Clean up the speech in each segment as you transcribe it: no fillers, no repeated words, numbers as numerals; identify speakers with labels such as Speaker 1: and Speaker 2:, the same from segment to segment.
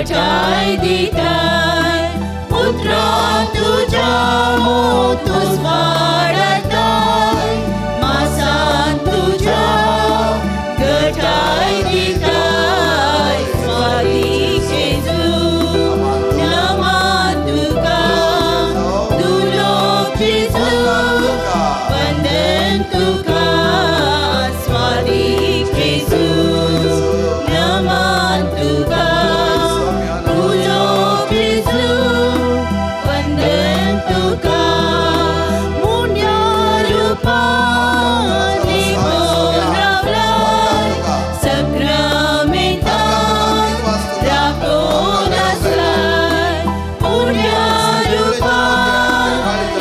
Speaker 1: गटाय दिताय उतरां तुज्या मोतूस वाडताय मासान तुज्या गटाय दिताय स्वादीक जेजू नमान तुका दुलोक जेजू वंदन तुका स्वादीक जेजू नमान तुका दुलोक जेजू वंदन तुका मुंड्या रुपान लिपून रावलाय सक्रामेंतान राखून आसलाय मुंड्या रुपान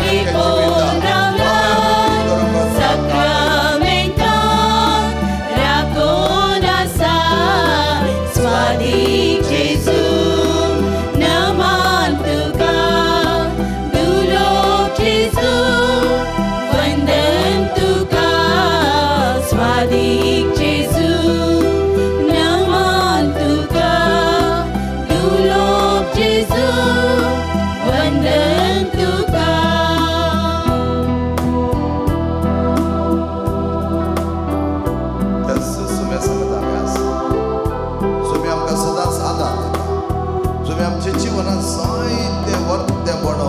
Speaker 1: लिपून रावलाय सक्रामेंतान राखून आसाय स्वादीक जेजू नमान तुका दुलोक जेजू वंदन तुका स्वादीक जेजू नमान तुका दुलोक जेजू वंदन तुका.
Speaker 2: त्याच सुम्या सांगत आमी आसा. सुमी आमकां सदांच आदार दिता. सुमी आमच्या जिवनांत जायते वर्तेपण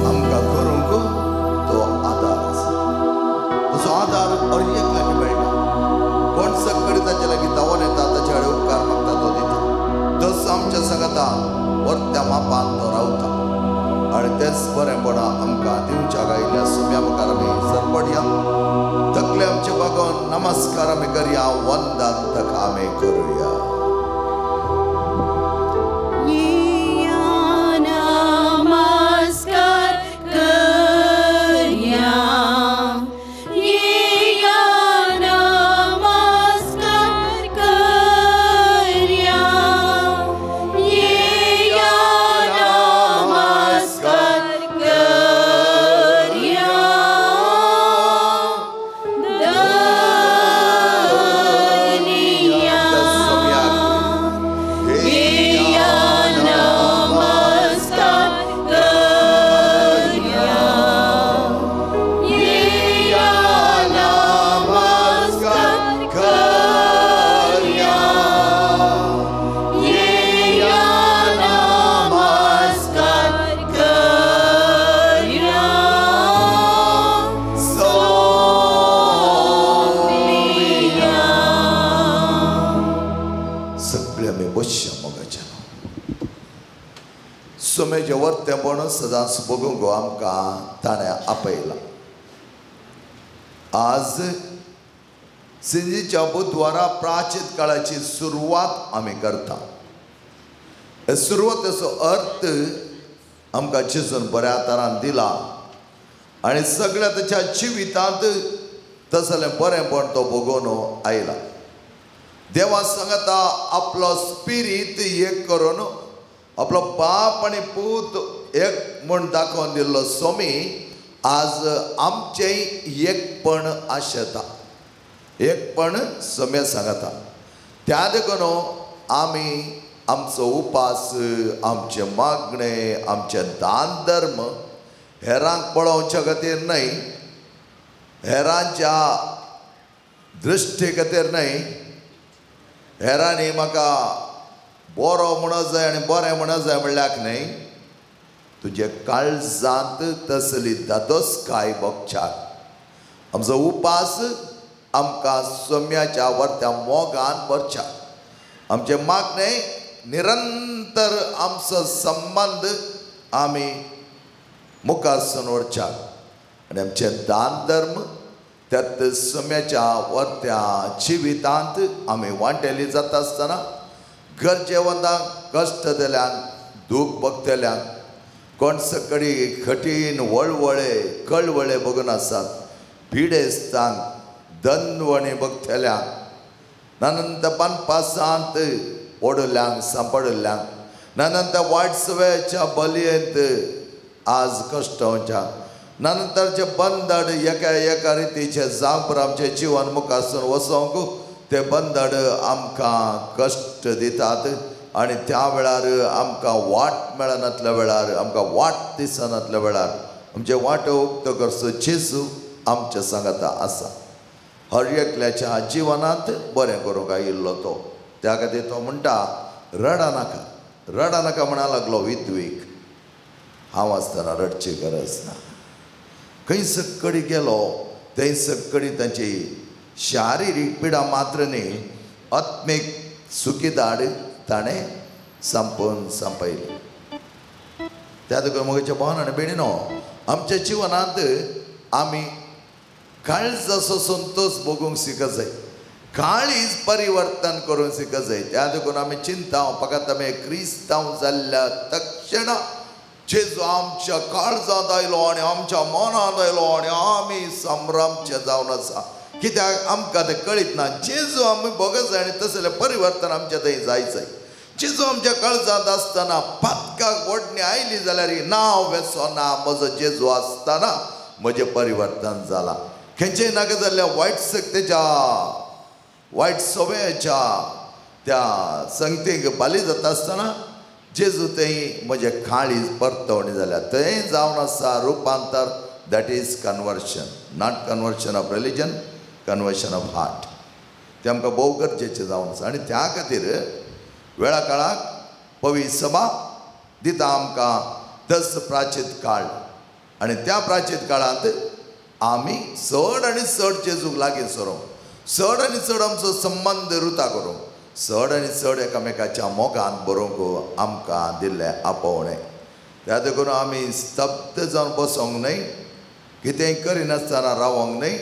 Speaker 2: आमकां करूंक तो आदार आसा. तसो आदार हर एकल्याक मेळटा. कोण सगळी ताचे लागीं धांवून येता, ताचे कडेन उपकार मागता, तो दिता. तसो आमच्या सांगता वर्त्या मापान तो रावता आनी तेच बरेंपण आमकां दिवच्याक आयिल्ल्या सुम्या मुखार आमी सरपडया. तकले आमचे बागोवन नमस्कार आमी करया, वंदन ताका आमी करुया.
Speaker 1: येया नमस्कार करया, येया नमस्कार करया, येया नमस्कार करया. धनिया येया नमस्कार करया, येया नमस्कार करया, येया नमस्कार करया. सोमिया.
Speaker 2: सगळे आमी बसया मोगाच्या. सुमेचें वर्तेपण सदांच बगूंक आमकां ताणें आपयलां. आज सिंजीच्या बुधवारा प्राचीन काळाची सुरवात आमी करता. हे सुरवातेचो अर्थ आमकां जेजून बऱ्या तरान दिला आनी सगळ्या ताच्या जिवितांत तसलें बरेंपण तो भोगोवन आयला. देवा सांगता आपलो स्पिरीत एक करून आपलो बाप आनी पूत एक म्हूण दाखोवन दिल्लो स्वामी आज आमचें एकपण आशेता, एकपण सम्या सांगता. त्या देखून आमी आमचो उपास, आमचें मागणें, आमचें दान धर्म हेरांक पळोवच्या खातीर न्हय, हेरांच्या दृश्टी खातीर न्हय, हेरांनी म्हाका बरो म्हणत जाय आनी बरें म्हणत जाय म्हणल्याक न्हय, तुजे काळजांत तसली दादोसकाय भोगच्याक आमचो उपास आमकां सोम्याच्या वर्त्या मोगान भरच्याक आमचें मागणें निरंतर आमचो संबंद आमी मुखार व्हरच्याक आनी आमचें दान धर्म त्यात सोम्याच्या वर्त्या जिवितांत आमी वांटेली जाता आसतना गरजेवंतांक, कश्ट दिल्यांक, दूख भोगतल्यांक, कोण सकडी कठीण वळवळे कळवळे बघून आसात, पिडेस्तांक, दनवणी भोगतल्यांक, नानंत पानपासांत ओडल्यांक, सांपडल्यांक, नानंत वाटसव्याच्या बलयेंत आज कश्टवच्या, नानंतरचे बंदड एका एका रितीचे जांपर आमचें जिवन मुखार वचोंक ते बंदड आमकां कश्ट दितात. आनी त्या वेळार आमकां वाट मेळनातल्या वेळार, आमकां वाट दिसनातल्या वेळार आमचे वाटो उक्तो करचो जेजू आमच्या सांगाता आसा. हर एकल्याच्या जिवनांत बरें करूंक आयिल्लो तो. त्या खातीर तो म्हणटा रडा नाका, रडा नाका म्हणा लागलो विधवेक. हांव आसतना रडची गरज ना. खंय सकडी गेलो थंय सकडी तांची शारिरीक पिडा मात्र न्ही, आत्मीक सुखीदाड ताणें संपोवन संपयली. त्या तुका म्हज्या भावन आनी भयणीनो, आमच्या जिवनांत आमी काळजाचो संतोष भोगूंक शिकत जाय, काळीज परिवर्तन करूंक शिकत जाय. त्या देखून आमी चिंता फकत आमी क्रिस्तांव जाल्ल्या तक्षणा जेजू आमच्या काळजांत आयलो आनी आमच्या मनांत आयलो आनी आमी संभ्रमचे जावन आसा. कित्याक आमकां तें कळीत ना. जेजू आमी भोगत जाय आनी तसलें परिवर्तन आमच्या थंय जाय जाय. जेजू आमच्या काळजांत आसतना पातकाक ओडणी आयली जाल्यार नांव वेसो ना, म्हजो जेजू आसतना म्हजें परिवर्तन जालां. खंयचेय नाका जाल्ल्या वायट शक्तेच्या, वायट सवयाच्या त्या संगतीक बाली जाता आसतना जेजू थंय म्हजें काळीज परतवणी जाल्या. थंय जावन आसा रुपांतर. That is conversion, not conversion of religion, conversion of heart. तें आमकां भोव गरजेचें जावन आसा. आनी त्या खातीर वेळा काळाक पवित्र सभा दिता आमकां दस प्राचीत काळ. आनी त्या प्राचीत काळांत आमी चड आनी चड जेजूक लागीं सरोंक, चड आनी चड आमचो संबंद रुता करूंक, चड आनी चड एकामेकाच्या मोगान बरोवंक आमकां दिल्लें आपोवणें. त्या देखून आमी स्तब्ध जावन बसोंक न्हय, कितेंय करिनासतना रावोंक न्हय.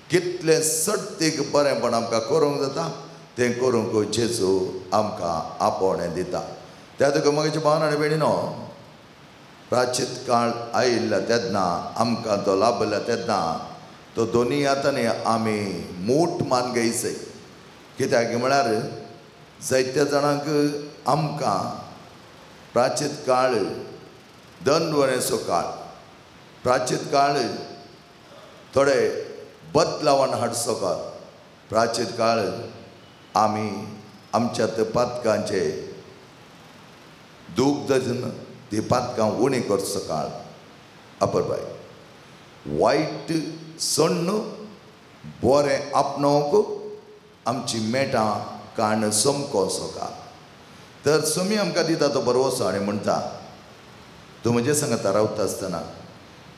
Speaker 2: कितलें सट्टीक बरेंपण आमकां करूंक जाता तें करूंक जेजू आमकां आपोवणें दिता. त्या देखून म्हज्या भावन आनी भयणीनो, प्राचीत काळ आयिल्लो तेन्ना आमकां तो लाभलो तेन्ना तो दोनूय हातांनी आमी मूठ मान घेयचें. कित्याक म्हळ्यार जायत्या जाणांक आमकां प्राचीत काळ दंडवणेचो काळ, प्राचीत काळ थोडे बदलावन हाडचो काळ, प्राचीत काळ आमी आमच्या त्या पातकांचे दूख दजन ती पातकां उणी करचो काळ. अपर बाय वायट सण्ण बरें आपणोवंक आमची मेटां काण समकोसो काळ. तर सोमी आमकां दिता तो बरवसो आनी म्हणटा तूं म्हजे सांगता रावता आसतना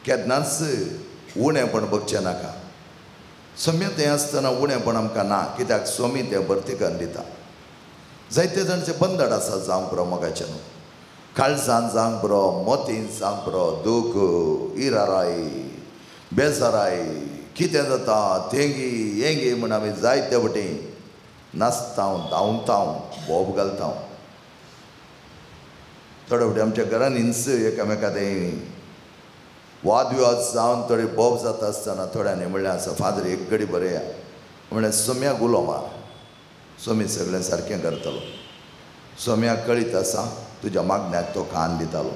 Speaker 2: केन्नाच उणेपण बगचें नाका. सोम्या तें आसतना उणेपण आमकां ना, कित्याक सोमी तें भरती करून दिता. जायते जाणचे बंदड आसा जावंक पुरो मोगाचें न्हू, काळजान जावंक पुरो, मोतीन जावंक पुरो, दूख, इराराय, बेजाराय, कितें जाता तेंगी हेंगी म्हूण आमी जायते वटेन नाचता, धांवता, बोब घालता. थोडे फावटी आमच्या घरांनीच एकामेका तें वादविवाद जावन थोडे बोब जाता आसतना थोड्यांनी म्हणलें आसा, फादर एक घडी बरया. म्हणलें सोम्याक उलो मार, सोमी सगळें सारकें करतलो, सोम्याक कळीत आसा तुज्या मागण्याक तो कान दितालो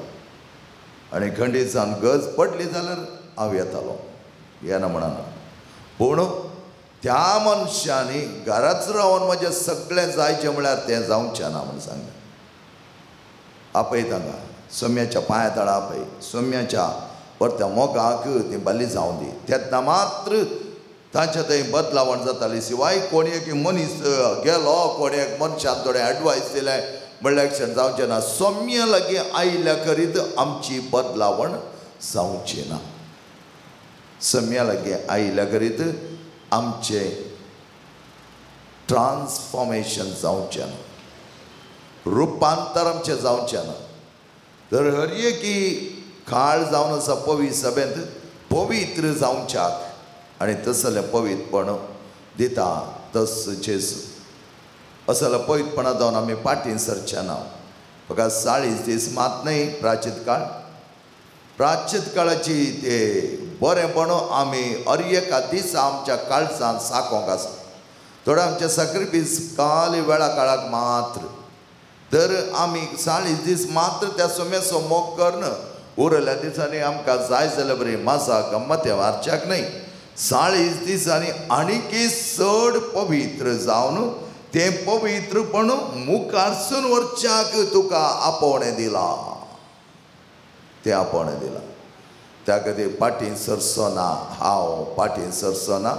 Speaker 2: आनी खंडीत जावन गज पडली जाल्यार हांव येतालो, येना म्हणना. पूण त्या मनशांनी घराच रावन म्हजें सगळें जायचें म्हळ्यार तें जावचें ना म्हूण सांगलें. आपय तांकां सोम्याच्या पांया तळा आपय, सोम्याच्या परत्या मोगाक ती बाली जावं दी. तेन्ना मात्र तांच्या थंय बदलावण जाताली. शिवाय कोणी एक मनीस गेलो, कोणी एक मनशान थोडें एडवायस दिलें म्हणल्यार एक्शन जावचें ना. सोम्या लागीं आयिल्ल्या करीत आमची बदलावण जावची ना. सोम्या लागीं आयिल्ल्या करीत आमचें ट्रान्सफॉर्मेशन जावचें ना, रुपांतर आमचें जावचें ना. तर हर एकी काळ जावन आसा पवित्र सभेंत पवित्र जावच्याक आनी तसलें पवित्रपण दिता तस जेजू. असलें पवित्रपणा जावन आमी फाटीं सरचें ना. फकत 40 दीस मात न्हय प्राचीत काळ, प्राचीत काळाची ते बरेंपण आमी हर एका दिसा आमच्या काळजांत साकोंक आसा. थोडे आमचे सॅक्रिफीस काल वेळा काळाक मात्र, तर आमी 40 दीस मात्र त्या सोम्याचो मोग करून उरल्या दिसांनी आमकां जाय जाल्यार बरी मासा गम्मतें मारच्याक न्हय. 40 दिसांनी आनीकय चड पवित्र जावन तें पवित्रपण मुखारसून व्हरच्याक तुका आपोवणें दिलां, तें आपोवणें दिलां. त्या खातीर पाटीं सरचो ना हांव, पाटीं सरचो ना,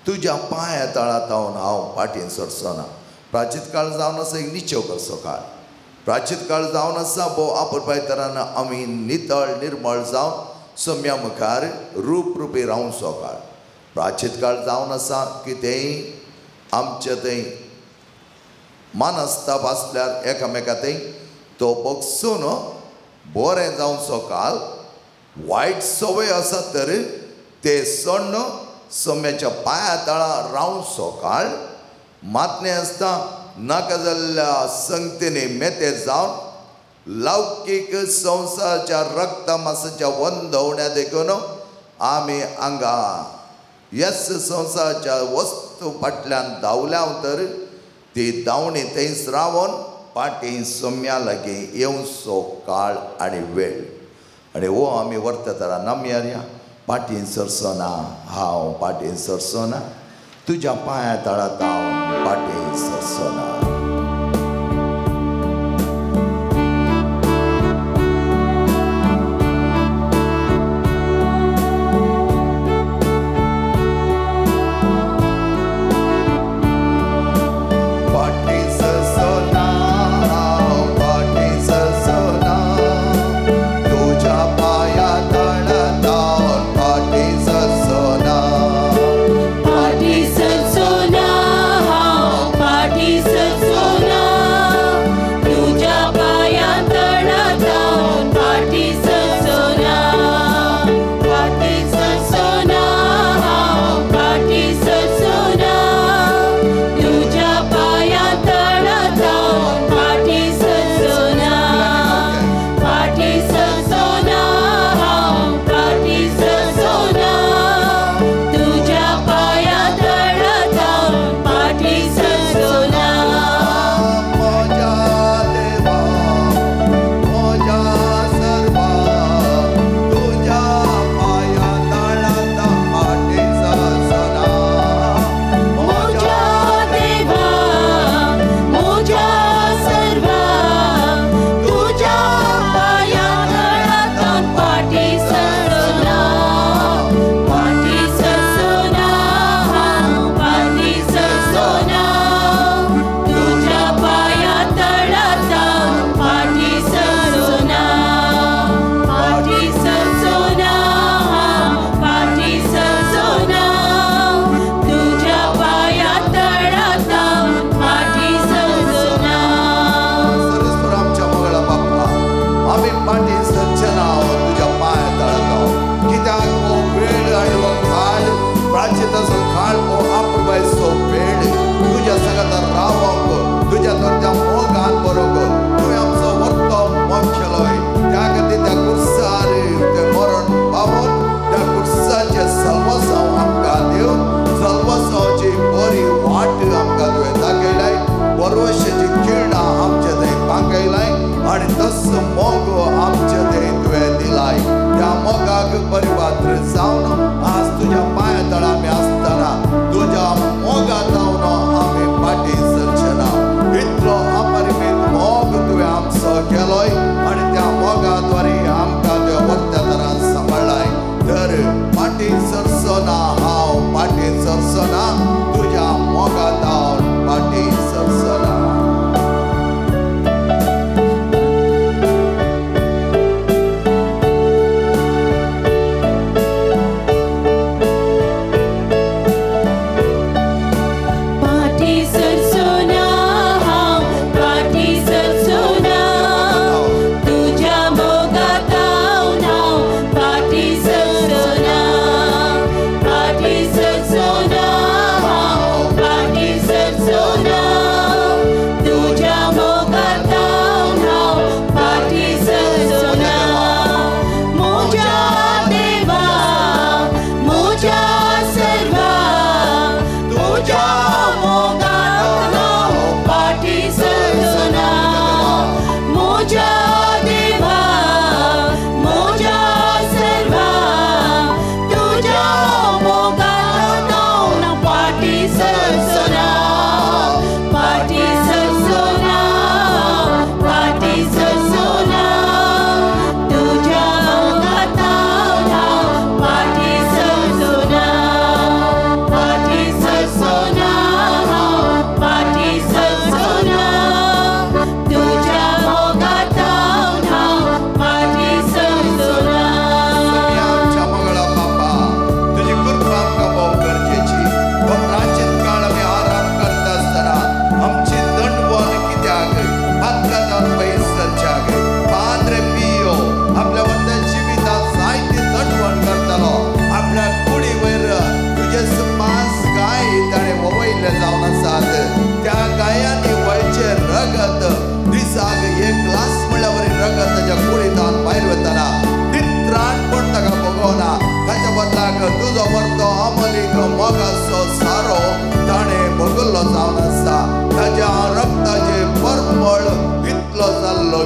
Speaker 2: तुज्या पांया तळा तावन हांव पाटीं सरचो ना. प्राचीत काळ जावन आसा एक निचेव करचो काळ, प्राचीत काळ जावन आसा भोव आपरपाय तरान आमी नितळ निर्मळ जावन सम्या मुखार रूप रुपी रावचो काळ. प्राचीत काळ जावन आसा कितेंय आमचे थंय मानस्ताप आसल्यार एकामेका थंय तो बगसून बरें जावचो काळ. वायट संवय आसा तर ते सोडून सम्याच्या पांया तळा रावचो काळ. मातणें आसता नाका जाल्ल्या संगतीने मेते जावन लौकीक संवसाराच्या रक्ता मासाच्या वंदवण्या देखून आमी हांगा यस संवसाराच्या वस्तू फाटल्यान धांवल्या तर ती धांवणी थंयच रावन पाटी सोम्या लागीं येवचो काळ आनी वेळ. आनी हो आमी वर्ततरा नमया पाटी सरचो ना हांव, पाटी सरचो ना, तुज्या पांया तळात हांव पाटी सरचो ना.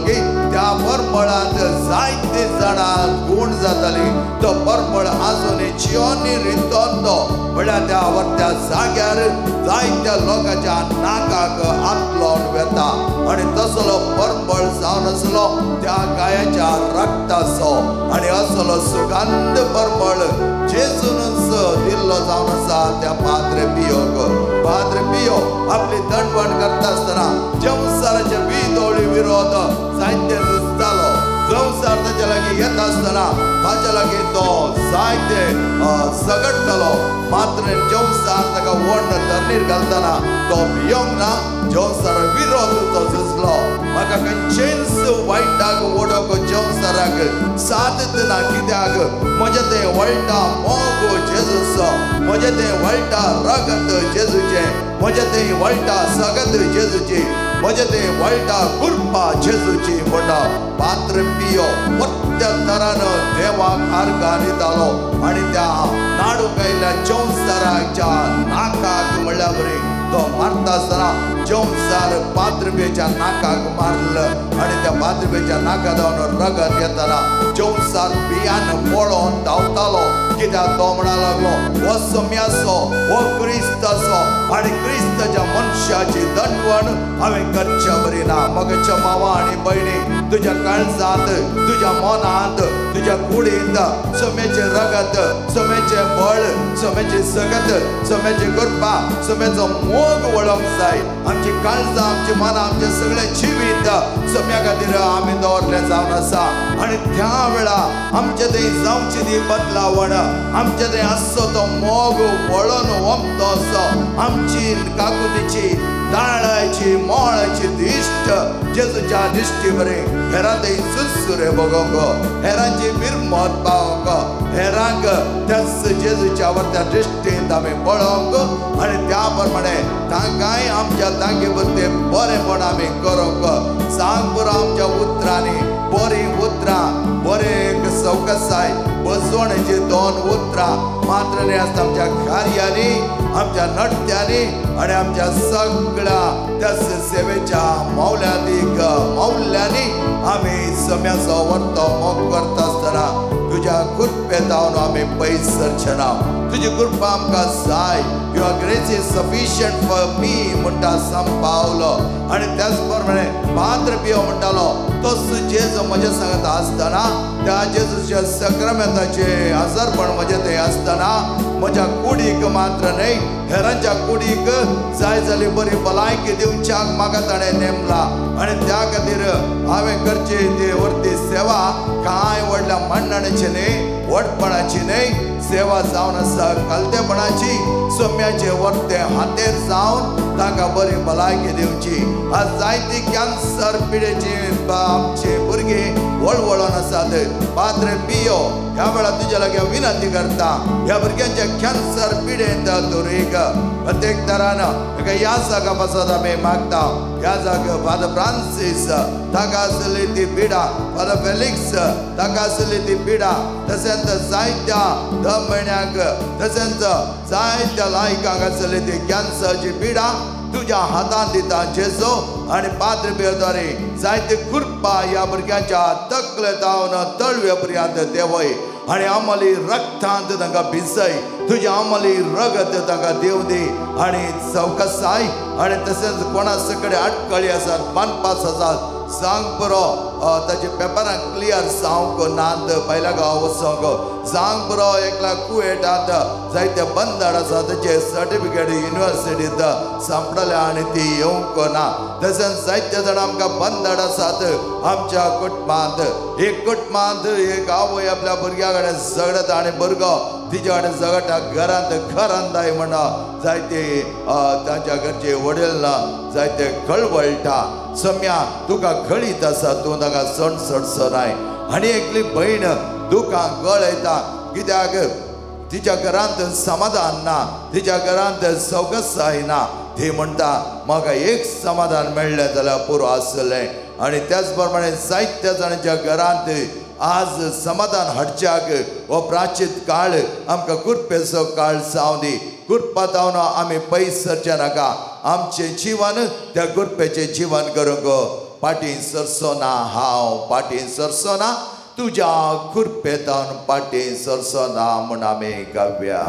Speaker 2: की त्या परमळांत जायते जाणां गूण जाताली. तो परमळ आजून जियोनी रितोंदो म्हळ्यार त्या वरत्या जाग्यार जायत्या लोकांच्या नाकाक आतलोन वेता आनी तसलो परमळ जावन आसलो त्या गायाच्या रक्ताचो आनी असलो सुगंध परमळ जेजूनच दिल्लो जावन आसा त्या पाद्रे पियोक. पाद्रे पियो आपली दंडवण करता आसतना संवसाराचे विदोळी विरोध जायते जालो. संवसार ताच्या लागीं येता आसतना ताच्या लागीं तो जायते सगडटलो. मात्र संवसार ताका वर्ण धरणीर घालतना तो भियोंक ना. संवसार विरोध तो झुजलो. म्हाका खंयचेंच वायटाक वडोवंक संवसाराक सादत ना. कित्याक म्हजें तें वळटा मोग जेजूचो, म्हजें तें वळटा रगत जेजूचें, म्हजें तें वळटा सगत जेजूची, म्हजें तें वळटा कृपा जेजूची. म्हणटा पात्र पियो प्रत्येक तरान देवाक आर्गां दितालो आनी त्या नाडूंक आयिल्ल्या संवसाराच्या नाकाक म्हणल्यार बरी तो मारता आसतना संवसार पाद्रपेच्या नाकाक मारलं आनी त्या पाद्रपेच्या नाका जावन रगत येताना संवसार बियान पळोवन धांवतालो. कित्याक तो म्हणा लागलो हो सम्यासो, हो क्रिस्ताचो आनी क्रिस्ताच्या मनशाची दंडवण हांवें करच्या बरी ना. म्हज्या मावा आनी भयणी, तुज्या काळजांत, तुज्या मनांत, तुज्या कुडींत सम्याचें रगत, सम्याचें बळ, सम्याची सगत, सम्याची कृपा, सम्याचो मोग वळोवंक जाय. आमची काळजां, आमची मनां, आमचें सगळें जिवीत सम्या खातीर आमी दवरलें जावन आसा. आनी त्या वेळा आमचे थंय जावची ती बदलावण, आमचे थंय आसचो तो मोग वळोन वमतो असो आमची काकुतीची, ताळाची, मोळाची दिश्ट जेजूच्या दिश्टी बरी हेरां थंय सुरसुरे बगोवंक, हेरांची बिरमत पावोवंक, हेरांक त्याच जेजूच्या वरत्या दृश्टींत आमी पळोवंक आनी त्या प्रमाणे तांकांय आमच्या तांके पुरते बरेंपण आमी करूंक. सांग पुरो आमच्या उतरांनी बरीं उतरां, बरें एक सवकसाय बसवणेची दोन उतरां मात्र न्ही आसता आमच्या कार्यांनी, आमच्या नट्यांनी आनी आमच्या सगळ्या त्याच सेवेच्या मौल्यादीक मौल्यांनी आमी सम्याचो वर्तो मोग करता आसतना तुज्या कृपेतावन आमी पयस सरचे ना. तुजी कृपा आमकां जाय. Your grace is sufficient for me म्हणटा संपावलो. आनी त्याच प्रमाणे पाद्र पियो म्हणटालो तोच जेजू म्हज्या सांगता आसतना त्या जेजूच्या सक्रामेंताचे आजारपण म्हजें थंय आसतना म्हज्या कुडीक मात्र न्हय हेरांच्या कुडीक जाय जाली बरी भलायकी दिवच्याक म्हाका ताणें नेमला. आनी त्या खातीर हांवें करची ती वरती सेवा कांय व्हडल्या मांडण्याची न्हय, व्हडपणाची न्हय, सेवा जावन आसा खालतेपणाची. सम्याचे वर्ते हातेर जावन तांकां बरी भलायकी दिवची. आज जायती कॅन्सर पिडेची आमची भुरगीं वळवळोन आसात. पाद्रे पियो ह्या वेळार तुज्या लागीं विनंती करता ह्या भुरग्यांच्या कॅन्सर पिडेंत दुरीग प्रत्येक तरान एका ह्या जागा पासत आमी मागता. ह्या जाग फादर फ्रांसीस ताका आसली ती पिडा, फादर फेलिक्स ताका आसली ती पिडा, तशेंच जायत्या 10 म्हयन्यांक, तशेंच जायत्या लायकांक आसली ती कॅन्सरची पिडा तुज्या हातांत दिता जेजू. आनी पाद्रे पियोद्वारे जायती कृपा ह्या भुरग्यांच्या तकले जावन तळव्या पर्यंत देवय आनी आमली रक्तांत तांकां भिजय. तुज्या आमली रगत तांकां देव दी आनी सवकसाय. आनी तशेंच कोणा सगळे आटकळी आसात, बांदपास आसात, सांग पुरो ताचे पेपरां क्लियर जावंक नात, पयल्या गांव वचोंक सांग पुरो. एकला कुवेटांत जायते बंदर आसा ताचे सर्टिफिकेट युनिवर्सिटींत सांपडल्या आनी ती येवंक ना. तशेंच जायते जाण आमकां बंदर आसात आमच्या कुटुंबांत. एक कुटुंबांत एक आवय आपल्या भुरग्या कडेन झगडता आनी भुरगो तिच्या कडेन झगडटा, घरांत घरांदाय म्हणा जायते तांच्या घरचे वडील ना जायते कळवळटा. सम्या तुका कळीत आसा, तूं ताका सण सडसो नाय. आनी एकली भयण दुकां गळयता कित्याक तिच्या घरांत समाधान ना, तिच्या घरांत सवकसाय ना. ती म्हणटा म्हाका एक समाधान मेळ्ळें जाल्यार पुरो आसलें. आनी त्याच प्रमाणे जायत्या जाणांच्या घरांत आज समाधान हाडच्याक हो प्राचीत काळ आमकां कृपेचो काळ जावं दी. कृपा जावन आमी पयस सरचे नाका. आमचें जिवन त्या कृपेचें जिवन करूंक पाटी सरसो ना हांव पाटी सरसो ना तुज्या कृपेतान पाटी सरसो ना म्हूण आमी गावया.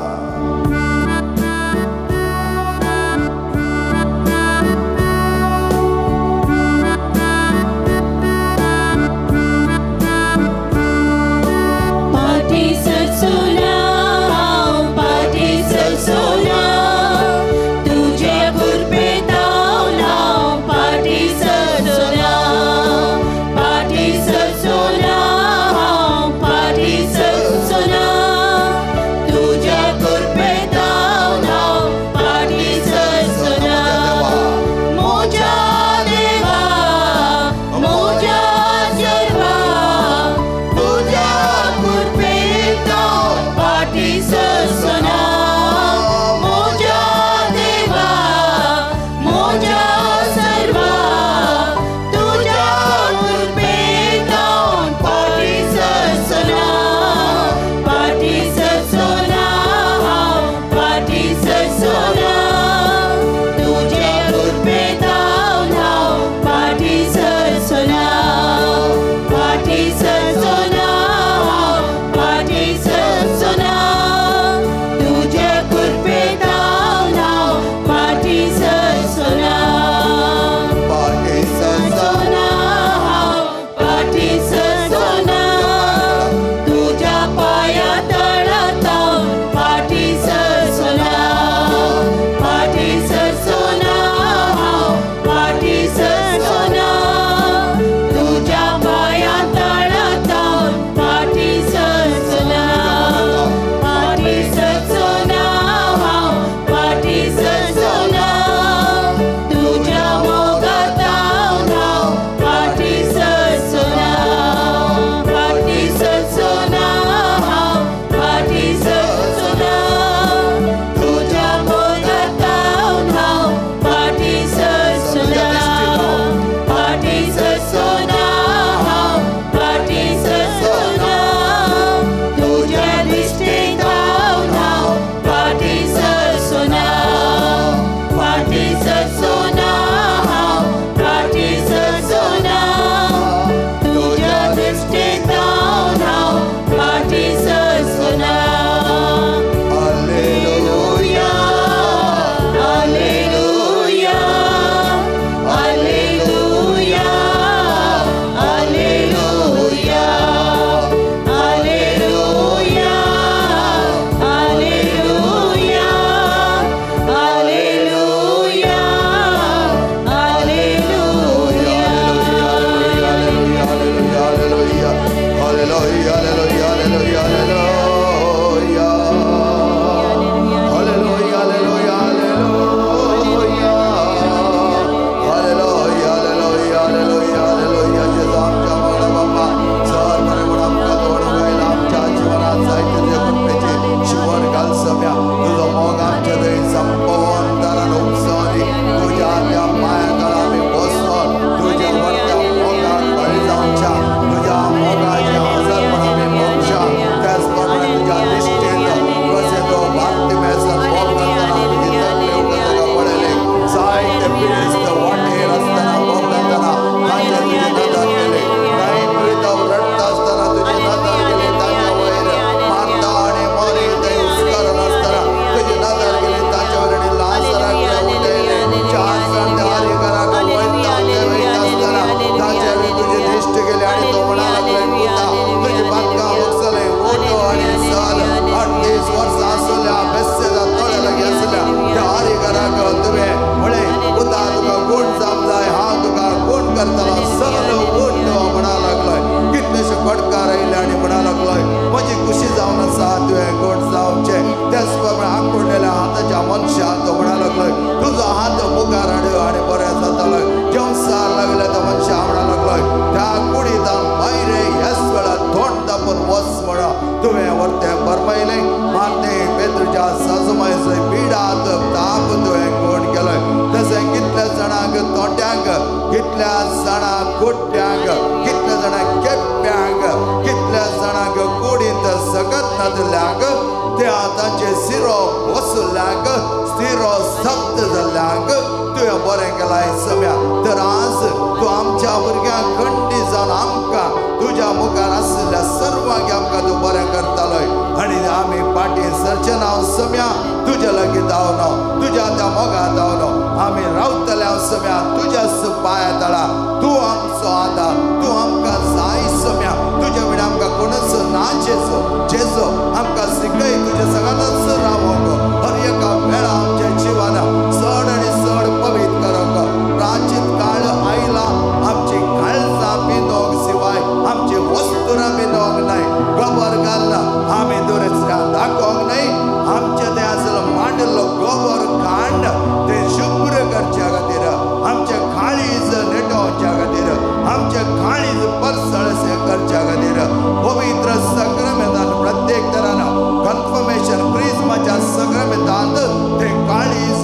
Speaker 2: धरचें ना सम्या तुज्या लागीं धांवनो तुज्या त्या मोगा धांवनो आमी रावतले सम्या तुज्या पांया तळा तूं आमचो आदार तूं आमकां जाय सम्या तुज्या विणा आमकां कोणूच ना जेजो जेजो आमकां शिकय तुज्या सगळ्यांतच रावोंक हर एका वेळा आमच्या जिवाना चड आनी चड पवित्र करूंक प्राचीन काळ आयला आमची काळजां पिनोवंक शिवाय आमची वस्तुरां पिनोवंक न्हय गोबर घालना आमी दुसऱ्या दाखोवंक न्हय आमचे ते आसलो मांडिल्लो गोबर कांड ते शुभ्र करच्या खातीर आमचे काळीज नेटोवच्या खातीर आमचे काळीज परसळसे करच्या खातीर पवित्र सक्रमेंतान प्रत्येक तरान कन्फर्मेशन क्रिस्माच्या सक्रमेंतांत ते काळीज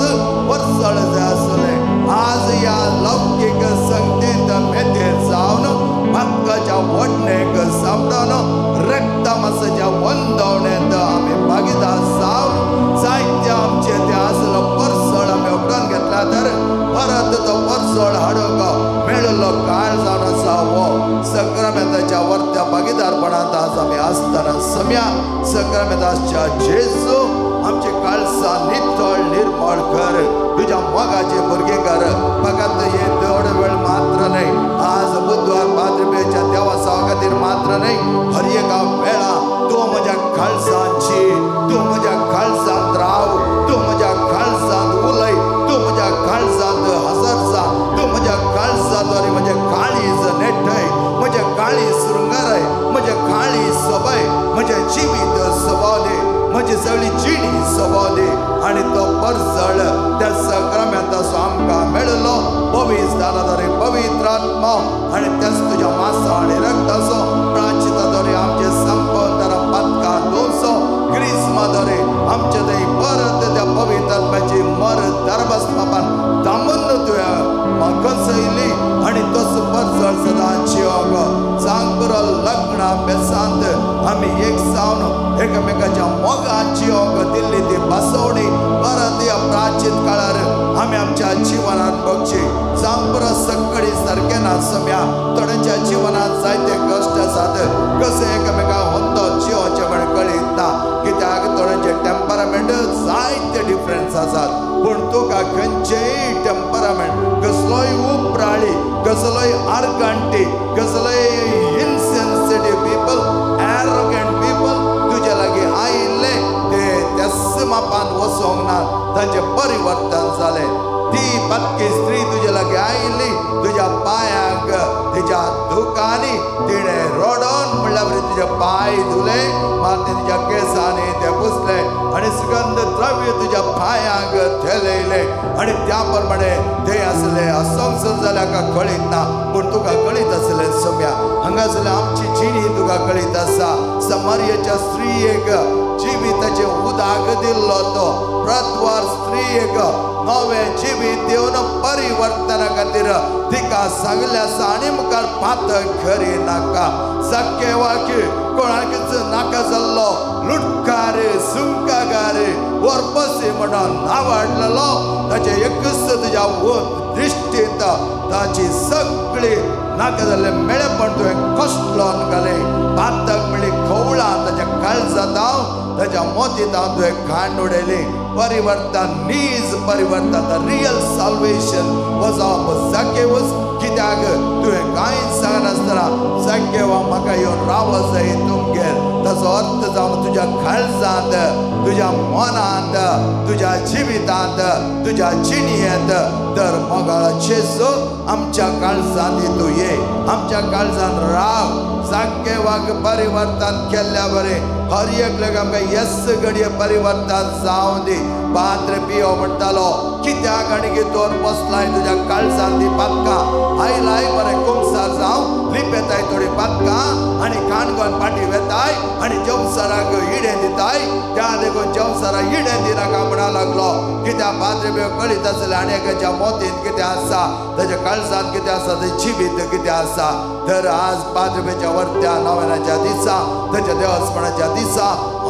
Speaker 2: परसळ जाय आसलें आज ह्या लौकीक संगतींत मेतेर जावन पातकाच्या वडणेक सांपडून रक्तमासाच्या वंदवणेंत आमी भागीदार जावन जायते आमचे ते आसलो परसळ आमी उखडून घेतला तर परत तो परसळ हाडूंक मेळिल्लो काळ जावन आसा हो सक्रमेंताच्या वर्त्या भागीदारपणांत आज आमी आसतना सम्या सक्रमेंताच्या जेजू आमचे काळसां नितळ निर्मळ कर तुज्या मोगाचे भुरगे कर फकत हे थोडो वेळ मात्र न्हय आज बुधवार पाद्रपेच्या देवासावा खातीर मात्र न्हय हर एका वेळा तूं म्हज्या काळसांची तूं म्हज्या काळसांत राव तूं म्हज्या काळसांत उलय तूं म्हज्या काळसांत हजर जा तूं म्हज्या काळसाद्वारे म्हजें काळीज नेटय म्हजें काळीज शृंगारय म्हजें काळीज सोबय म्हजें जिवीत सोबावलें म्हजी सगळी जिणी सोबावली आनी तो परसळ त्या सक्रमेंताचो आमकां मेळिल्लो पवित्र दानाद्वारे पवित्र आत्मा आनी त्याच तुज्या मासा आनी रक्ताचो प्राचिताद्वारे आमचे संपन्न पातकां धुवचो क्रिस्माद्वारे आमचे थंय परत त्या पवित्र आत्म्याची मर धर्मस्मापान दामून तुवें म्हाका सयली आनी तोच परसळ सदां जिवंक सांग बरो लग्ना बेसांत आमी एक जावन एकामेकाच्या मोगान जिवंक दिल्ली ती बसवणी परत ह्या प्राचीन काळार आमी आमच्या जिवनान बघची जावं बरो सगळी सारकें ना सम्या थोड्यांच्या जिवनांत जायते कश्ट आसात कशें एकामेका होंदो जिवोचें म्हण कळीत ना कित्याक थोड्यांचे टेम्परामेंट जायते डिफरन्स आसात पूण तुका खंयचेय टेम्परामेंट कसलोय उपराळी कसलोय आर्गंटी कसलोय इनसेन्सिटीव पीपल एरोगंट पीपल तुज्या लागीं आयिल्ले ते त्याच मापान वचोंक ना तांचें परिवर्तन जालें ती पातकी स्त्री तुज्या लागीं आयिल्ली तुज्या पांयांक तिच्या दुकांनी तिणें रडोन म्हणल्यार बरी तुजे पांय धुले मागीर तुज्या केंसांनी ते पुसले आनी सुगंध द्रव्य तुज्या पांयांक थेलयलें आनी त्या प्रमाणे ते आसले असंसर जाल्यार का कळीत ना पूण तुका कळीत आसलें सम्या हांगासरलें आमची जिणी तुका कळीत आसा समारियाच्या स्त्रियेक जिविताचें उदक दिल्लो तो प्रद्वार स्त्रियेक नवें जिवीत दिवन परिवर्तना खातीर तिका सांगलें आसा आनी मुखार पातक करी नाका सक्केवाक कोणाकच नाका जाल्लो लुटकार सुंकागार वरपसी म्हणून नावाडलेलो ताचें एकच तुज्या दृश्टींत ताची सगळी नाका जाल्लें मेळेपण तुवें कसलोन घालें पातक म्हणली खवळां ताच्या काळजांत हांव ताच्या मोतींत हांव तुवें खांड उडयली परिवर्तन नीज परिवर्तन the real salvation was of Zacchaeus कित्याक तुवें कांयच सांगनासतना ज़ाकेवा म्हाका येवन रावो जाय तुमगेर ताचो अर्थ जावन तुज्या काळजांत तुज्या मनांत तुज्या जिवितांत तुज्या जिणयेंत तर मोगाळ जेजू आमच्या काळजांत तूं ये आमच्या काळजांत राव ज़ाकेवाक परिवर्तन केल्ल्या बरें हर एकल्याक आमकां येस घडये परिवर्तन जावं दी पात्र पियो म्हणटालो कित्याक आनी तोर बसलाय तुज्या काळजांत ती पातकां आयलाय बरें कुमसार जावं लिपेताय थोडी पातकां आनी काणकोण पाटी वेताय आनी जेवसाराक इडें दिताय त्या देखून जेवसाराक इडें दिनाका म्हणा लागलो कित्याक पाद्रे पियो कळीत आसलें आनी एकाच्या मोतींत कितें आसा ताच्या काळजांत कितें आसा ताचें जिवीत कितें आसा तर आज पाद्रे वरत्या नव्याच्या दिसा ताच्या देवस्पणाच्या दिसा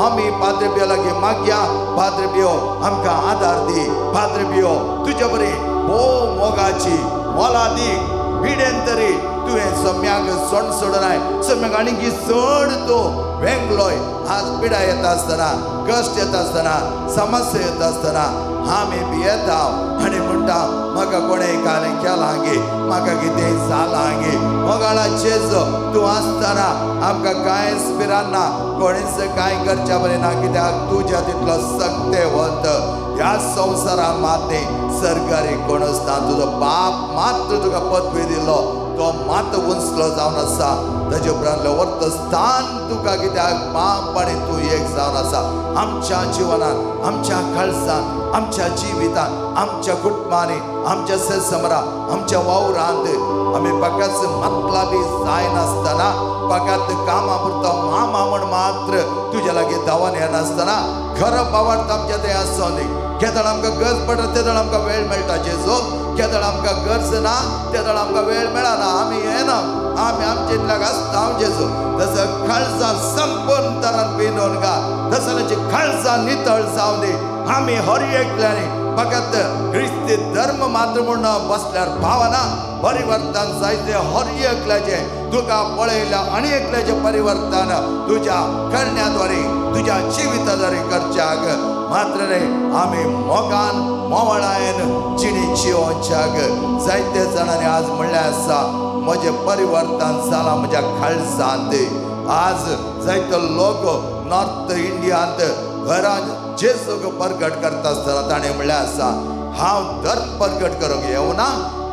Speaker 2: आमी पाद्रे पियो लागीं मागया पाद्रे पियो आमकां आदार दी पाद्रे पियो तुज्या बरी भोव मोगाची मोलादीक पिडेन तरी तुवें सम्याक सम्याक सोडनाय, सम्याक आनीक चड तूं वेंगलोय. आज पिडा येता आसतना, कश्ट येता आसतना, समस्या येता आसतना आमी भियेता आनी म्हणटा म्हाका कोणें कालें केलां गे, म्हाका कितें जालां गे. मोगाळा जेजू तूं आसतना आमकां कांयच भिरांत ना, कोणेंच कांय करच्या बरें ना, कित्याक तुज्या तितलो सक्तेवंत ह्या संवसारान मात न्ही सरकारी कोणच ना. तुजो बाप मात्र तुका पदवी दिलो, तो मात उंचलो जावन आसा. ताजे उपरांतलें वर्त स्थान तुका, कित्याक बाप आनी तूं एक जावन आसा. आमच्या जिवनांत, आमच्या काळजांत, आमच्या जिवितांत, आमच्या कुटुंबांनी, आमच्या सेसमरा, आमच्या वावरांत आमी पकाच मतलाबी जायनासतना, पकात कामा पुरतो मामा म्हण मात्र तुज्या लागीं धांवन येनासतना खरो भावार्थ आमच्या थंय आसचो न्ही. केदळ आमकां गरज पडटा तेदळ आमकां वेळ मेळटा जेजू, केदळ आमकां गरज ना तेदळ आमकां वेळ मेळना, आमी येना, आमी आमचे इतल्याक आसता. हांव जेजू तसो काळजां संपूर्ण तरान पिनोवन गा, तसो काळजां नितळ जावं दी. आमी हर एकल्यानी फकत क्रिस्ती धर्म मात्र म्हूण बसल्यार पावना, परिवर्तन जायते हर एकल्याचें तुका पळयल्या आनी एकल्याचें परिवर्तन तुज्या करण्याद्वारे, तुज्या जिविताद्वारे करच्याक मात्र न्ही, आमी मोगान मोवळायन जिणी जिवोवच्याक. जायते जाणांनी आज म्हणलें आसा म्हजें परिवर्तन जालां म्हज्या काळजांत. आज जायते लोक नॉर्थ इंडियांत घरांत जेजूक परगट करता आसतना ताणें म्हणलें आसा हांव धर्म परगट करूंक येवना,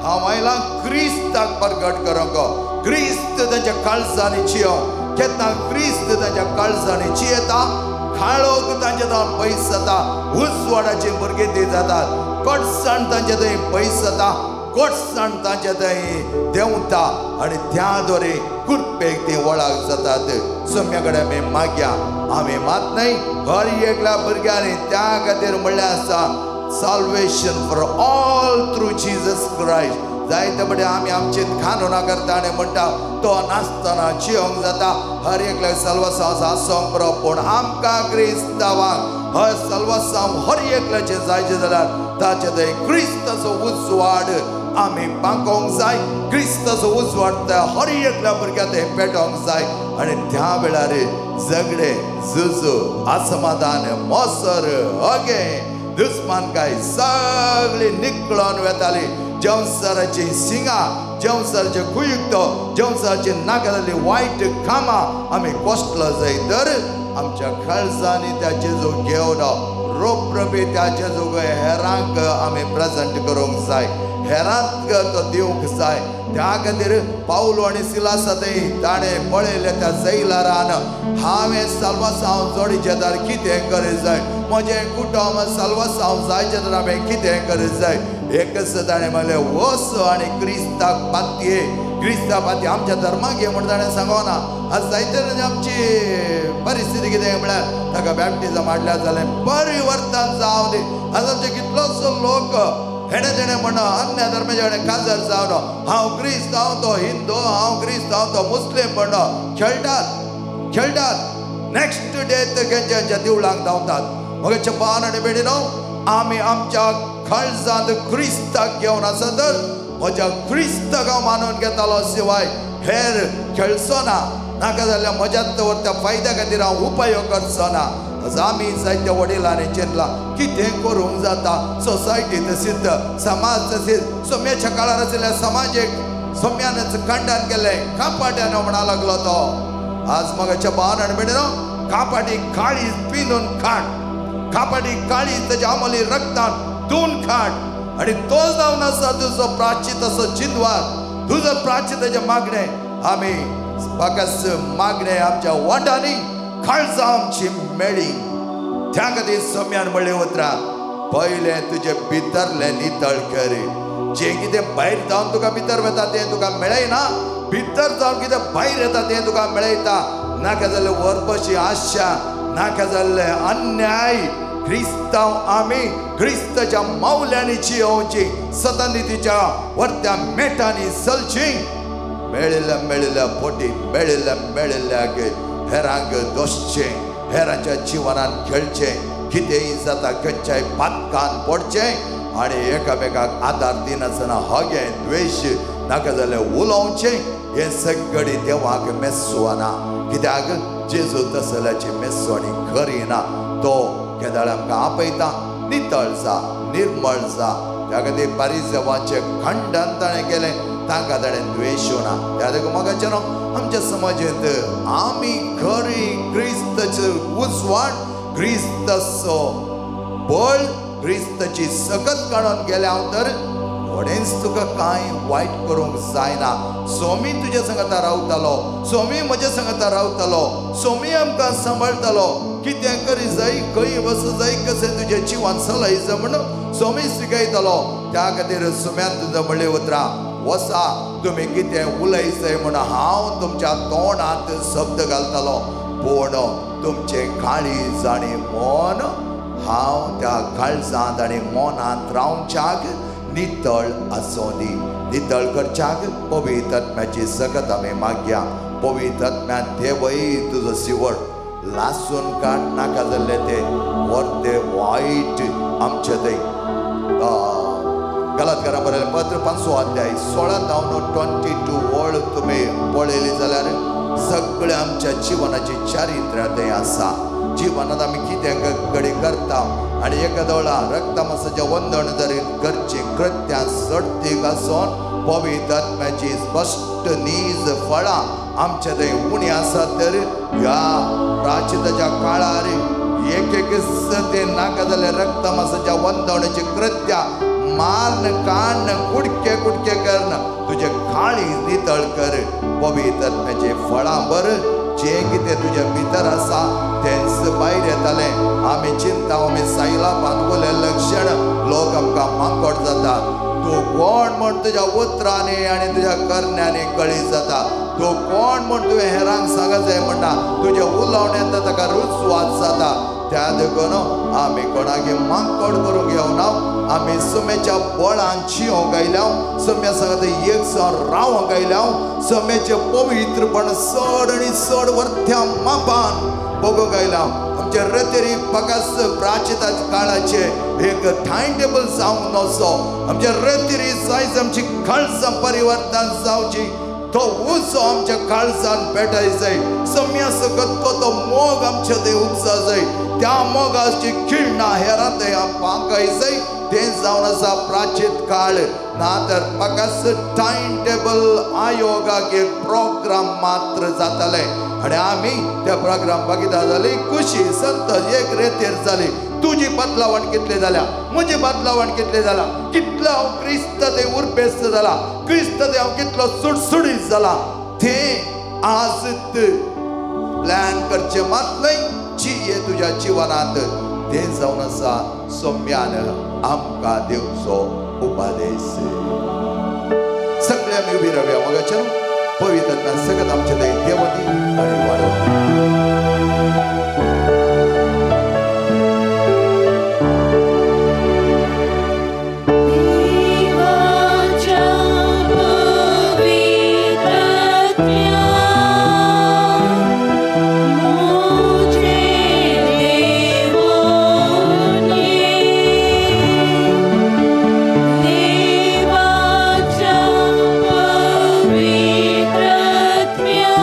Speaker 2: हांव आयलां क्रिस्ताक परगट करूंक. क्रिस्त तांच्या काळजांनी जियोंक, केन्ना क्रिस्त तांच्या काळजांनी जियेता, काळोख तांच्या थंय पयस जाता, उजवाडाची भुरगीं ती जातात, कोटसाण तांचे थंय पयस जाता, कोटसाण तांचे थंय देंवता आनी त्या द्वारे कृपेक ती वळख जातात. सम्या कडेन आमी मागया, आमी मात न्हय हर एकल्या भुरग्यांनी. त्या खातीर म्हणलें आसा salvation for all through Jesus Christ. जायते पडे आमी आमचे कानुना करता आनी म्हणटा तो नासतना जियोंक जाता, हर एकल्याक साल्वासांव आसोंक पुरो. पूण आमकां क्रिस्तांवांक हय साल्वासांव हर एकल्याचें जायचें जाल्यार ताचे थंय क्रिस्ताचो उजवाड आमी पांकोवंक जाय, क्रिस्ताचो उजवाड त्या हर एकल्या भुरग्या थंय पेटोवंक जाय. आनी त्या वेळार झगडे, झुजू, असमाधान, मोसर, अगे, दुस्मानकाय सगळी निकळोन वेताली. जंवसाराची सिंगां, जंवसाराचे कुयुक्त, जंवसाराचे नाका जाल्ली वायट कामां आमी कोसलो जाय तर आमच्या काळजांनी त्या जेजूक घेवन रोपरपी त्या जेजूक हेरांक आमी प्रेजेंट करूंक जाय, हेरांक तो दिवंक जाय. त्या खातीर पावलो आनी सिलासा थंय ताणें पळयलें त्या जैलारान, हांवें साल्वासांव जोडीचें तर कितें करीत जाय, म्हजें कुटुंब साल्वासांव जायचें तर हांवें कितें करीत जाय. एकच ताणें म्हणलें वच आनी क्रिस्ताक पातये, क्रिस्ता पातये. आमच्या धर्माक ये म्हण ताणें सांगना. आज जायते आमची परिस्थिती कितें म्हळ्यार ताका बॅप्टिजम हाडल्यार जालें, परिवर्तन जावं दी. आज आमचे कितलोसो लोक हेणें तेणें म्हणना अन्य धर्माचे हेणें काजार जावन हांव क्रिस्त, हांव तो हिंदू, हांव क्रिस्त, हांव तो मुस्लीम म्हणना खेळटात खेळटात. नेक्स्ट डे ते खंयच्या देवळांक धांवतात. मगे चपान आनी बेडिनो आमी आमच्या काळजांत क्रिस्ताक घेवन आसा तर म्हज्या क्रिस्ताक हांव मानून घेतालो शिवाय हेर खेळचो ना, नाका जाल्यार म्हज्यात त्या फायद्या खातीर हांव उपयोग करचो ना. आमी जायत्या वडिलांनी चिंतलां कितें करूंक जाता, सोसायटी तशीच, समाज तशीच. सोम्याच्या काळार आशिल्ल्या समाजेक सोम्यानच खंडन केलें, कापाट्यान म्हणा लागलो तो. आज मगाच्या बाण आनी बेडिनो कापाटी काळी पिनून खाट, कापाटी काळी ताच्या आमली रक्तान धुवन खाट. आनी तो जावन आसा तुजो प्राचित असो जिनवार, तुजो प्राचित ताचें मागणें आमी बाकस मागणें आमच्या वांटांनी काळजां आमची मेळ्ळी. त्या खातीर सम्यान म्हणलें उतरां पयलें तुजें भितरलें नितळ कर. जें कितें भायर जावन तुका भितर वता तें तुका मेळयना, भितर जावन कितें भायर येता तें तुका मेळयता. नाका जाल्लें वरपशी आशा, नाका जाल्लें अन्याय. क्रिस्तांव आमी क्रिस्ताच्या मावल्यांनी जियोवची, सतनितीच्या वरत्या मेटांनी चलची. मेळिल्ल्या मेळिल्ल्या पोटी, मेळिल्ल्या मेळिल्ल्याक हेरांक दोशचें, हेरांच्या जिवनान खेळचें, कितेंय जाता खंयच्याय पातकान पडचें आनी एकामेकाक आदार दिनासतना हगे द्वेश नाका जाल्यार उलोवचें. हे सगळी देवाक मेस्सुना. कित्याक जेजू तसल्याची मेस्सोणी करिना. तो केदाळ आमकां आपयता, नितळ जा, निर्मळ जा. त्या खातीर पारिजेवाचें खंडन ताणें केलें, तांकां ताणें द्वेशना. त्या खातीर मोगाचें न्हू आमच्या समाजेंत आमी खरी क्रिस्ताचे उजवाड, क्रिस्ताचो बळ, क्रिस्ताची सकत काडून गेल्या हांव तर कोणेंच तुका कांय वायट करूंक जायना. स्वामी तुज्या संगता रावतालो, स्वामी म्हज्या संगता रावतालो, स्वामी आमकां सांबाळटालो. कितें करी जाय, खंय वचूं जाय, कशें तुजें जिवन चलय जाय म्हण स्वामी शिकयतालो. त्या खातीर सुम्यान तुजो म्हणलें उतरां, वसा तुमी कितें उलय जाय म्हण हांव तुमच्या तोंडांत शब्द घालतालो, पूण तुमचें काळीज आनी मन हांव त्या काळजांत आनी मनांत रावच्याक नितळ आसूं दी. नितळ करच्याक पवित्र आत्म्याची सकत आमी मागया. पवित्र आत्म्यान देवय तुजो सिवड लासून काड नाका जाल्ले ते वर्ते वायट आमचे थंय. गलातकारां बरयलें पत्र 5 अध्याय 16 जावन 22 वळ तुमी पळयली जाल्यार सगळें आमच्या जिवनाची चारित्र्य थंय आसा. जिवनांत आमी कितें कडेन करता आनी एका दोळा रक्तमासाचें वंदन जरी करचीं कृत्यां सडतीक आसून पवित्र आत्म्याची स्पश्ट नीज फळां आमच्या थंय उणी आसात तर ह्या प्राचिताच्या काळार एक एक ते नाका जाल्यार रक्तमासाच्या वंदवण्याची कृत्यां माਰਨ काडन कुडके कुडके करण तुजें काळीज नितळ कर. पवित्र आत्म्याचीं फळां बर जें कितें तुज्या भितर आसा तेंच भायर येतालें. आमी चिंता, आमी सायला बांदगुले लक्षण लोक आमकां माकोड जाता. तूं कोण म्हण तुज्या उतरांनी आनी तुज्या करण्यांनी कळी जाता. तूं कोण म्हण तुवें हेरांक सांगत जाय म्हणटा, तुज्या उलोवण्यांत ताका रुचवाद जाता. त्या देखून आमी कोणाक माकोड करूंक येवना. आमी सुम्याच्या बळान चियोंक आयल्या, सुम्या सांगता एक जावन रावंक आयल्या. सुम्याचें पवित्रपण चड आनी चड वरत्या मापान बगूंक आयल्या. आमचे रतेरी पकास प्राचिता काळाचे एक टायम टेबल जावंक नसो. आमच्या रतेरी जायज आमची काळजां परिवर्तन जावची. तो उजो आमच्या काळजान पेटाय जाय. सम्या सकत तो मोग आमच्या थंय उपसा जाय. त्या मोगाची खिळणा हेरां थंय पांकाय जाय. तें जावन आसा प्राचीत काळ. ना तर पकास टायम टेबल आयोगाक एक प्रोग्राम मात्र जाताले आनी आमी त्या प्रोग्राम बघिता जाली खुशी संतोष एक रेतेर जाली. तुजी बदलावण कितली जाल्या, म्हजी बदलावण कितली जाला, कितलो हांव क्रिस्त ते उरबेस्त जाला, क्रिस्त ते हांव कितलो सुडसुडीत जाला, तें आज प्लॅन करचें मात न्हय. जिये तुज्या जिवनांत तें जावन आसा सौम्यान आमकां दिवचो उपदेश. सगळे आमी उबी रावया मोगाच्या पवित्र सगळं आमचें देवती आनी वाडोवंक.
Speaker 1: देवाच्या पवित्रत्या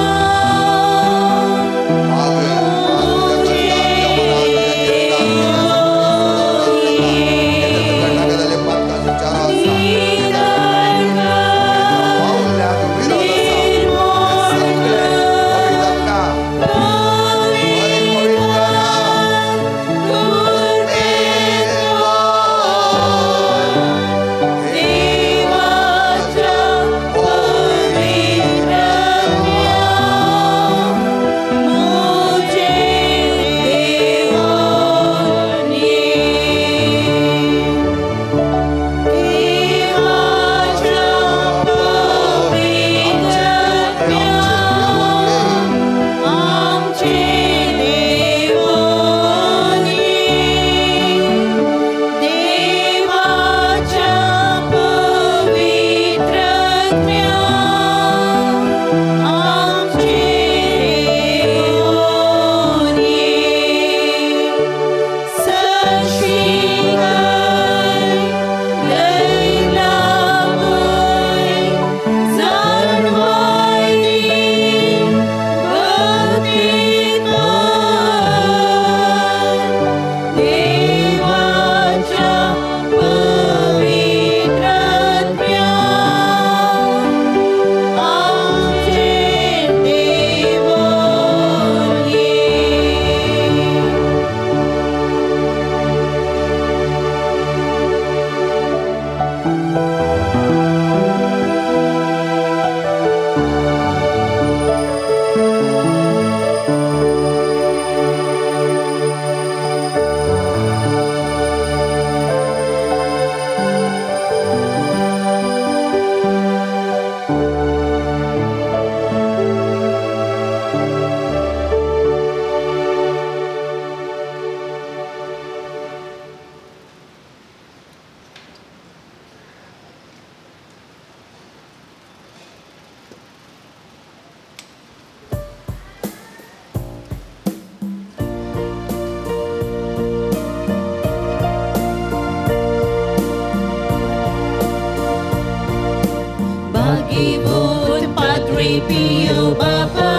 Speaker 1: पियो बापा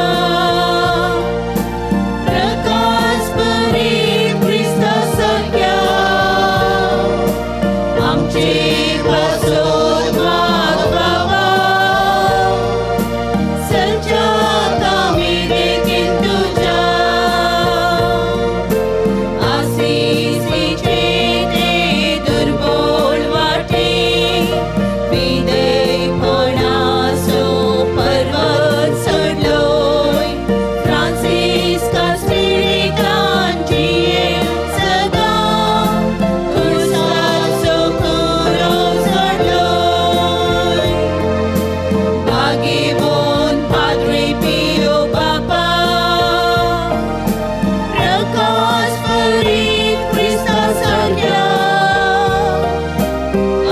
Speaker 1: प्रकाश बरी क्रिस्ता सारक्या आमचे पासत माग बाबा सलच्यात आमी देखीन तुज्या आसिसीचे ते दुर्बोळ वाटे विदयपणाचो पर्वत चडलोय फ्रांसिस्का स्पिरितान जिये सदां खुर्साचो कुरो चडलोय भागेवोन पाद्रे पियो बापा प्रकाश बरी क्रिस्ता सारक्या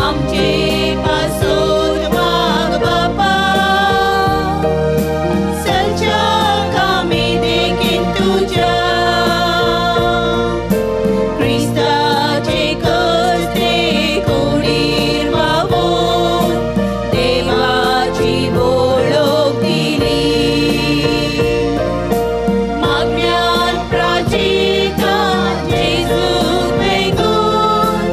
Speaker 1: आमचे पासत माग बापा सलच्याक आमी देखीन तुज्या क्रिस्ताचे कस्ते कुडीर वावोन देवाची वळख दिली मागण्यान प्राचितान जेजूक बेगून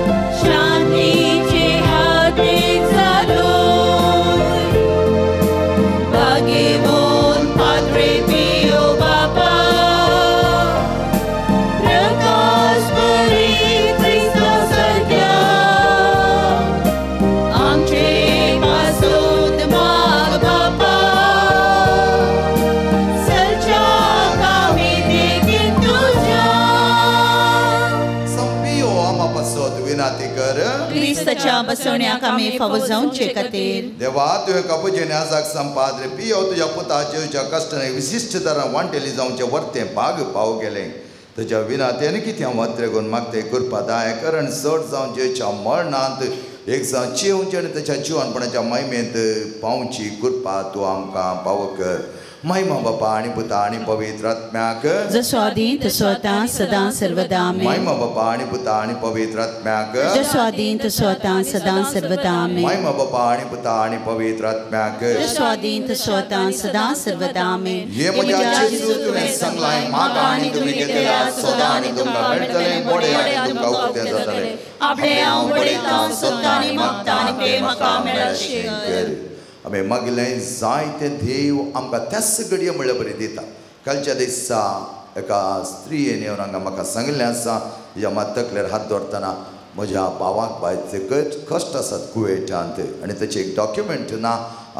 Speaker 1: शांतीचे हातीक जालोय भागेवोन पाद्रे पियो बापा प्रकाश बरी क्रिस्ता सारक्या आमचे पासत माग बापा सलच्याक आमी देखीन तुज्या.
Speaker 2: संपियो आमा पासत विनाती कर.
Speaker 1: क्रिस्ताच्या बसवण्याक आमी फावो जावचे खातीर.
Speaker 2: देवा तुवें कपुजेन आजाक संपाद्रे पियो तुज्या पुता जेवच्या कश्टान विशिश्ट तरान वांटेली जावचें वर्तें भाग पाव गेलें तुज्या विनातेन कितें वत्रे गुण मागते कृपा दाय कर आनी चड जावन जेवच्या मरणांत एक जावन चिवचें आनी ताच्या जिवनपणाच्या महिमेंत पावची कृपा तूं आमकां पावो कर. महिमा बापा आनी पुता आनी पवित्र आत्म्याक.
Speaker 1: जसो आदीं तसो आतां सदां सर्वदा आमेन.
Speaker 2: महिमा बापा आनी पुता आनी पवित्र आत्म्याक.
Speaker 1: जसो आदीं तसो आतां सदां सर्वदा आमेन.
Speaker 2: महिमा बापा आनी पुता आनी पवित्र आत्म्याक.
Speaker 1: जसो आदीं तसो आतां सदां सर्वदा आमेन.
Speaker 2: हे म्हज्या जेजू तुवें सांगलां म्हाका आनी तुमी घेतल्या सदां आनी तुमकां मेळटलें बडें आनी तुमकां उक्तें जातलें.
Speaker 1: आपणें हांव बडयतां सोदतां आनी मागतां आनी तें म्हाका मेळशें कर.
Speaker 2: आमी मागलें जायते देव आमकां त्याच घडये म्हणल्यार बरें दिता. कालच्या दिसा एका स्त्रियेन येवन हांगा म्हाका सांगिल्लें आसा तिच्या मात तकलेर हात दवरतना म्हज्या भावाक बायचे कश्ट आसात कुवेटांत आनी ताचें एक डॉक्युमेंट ना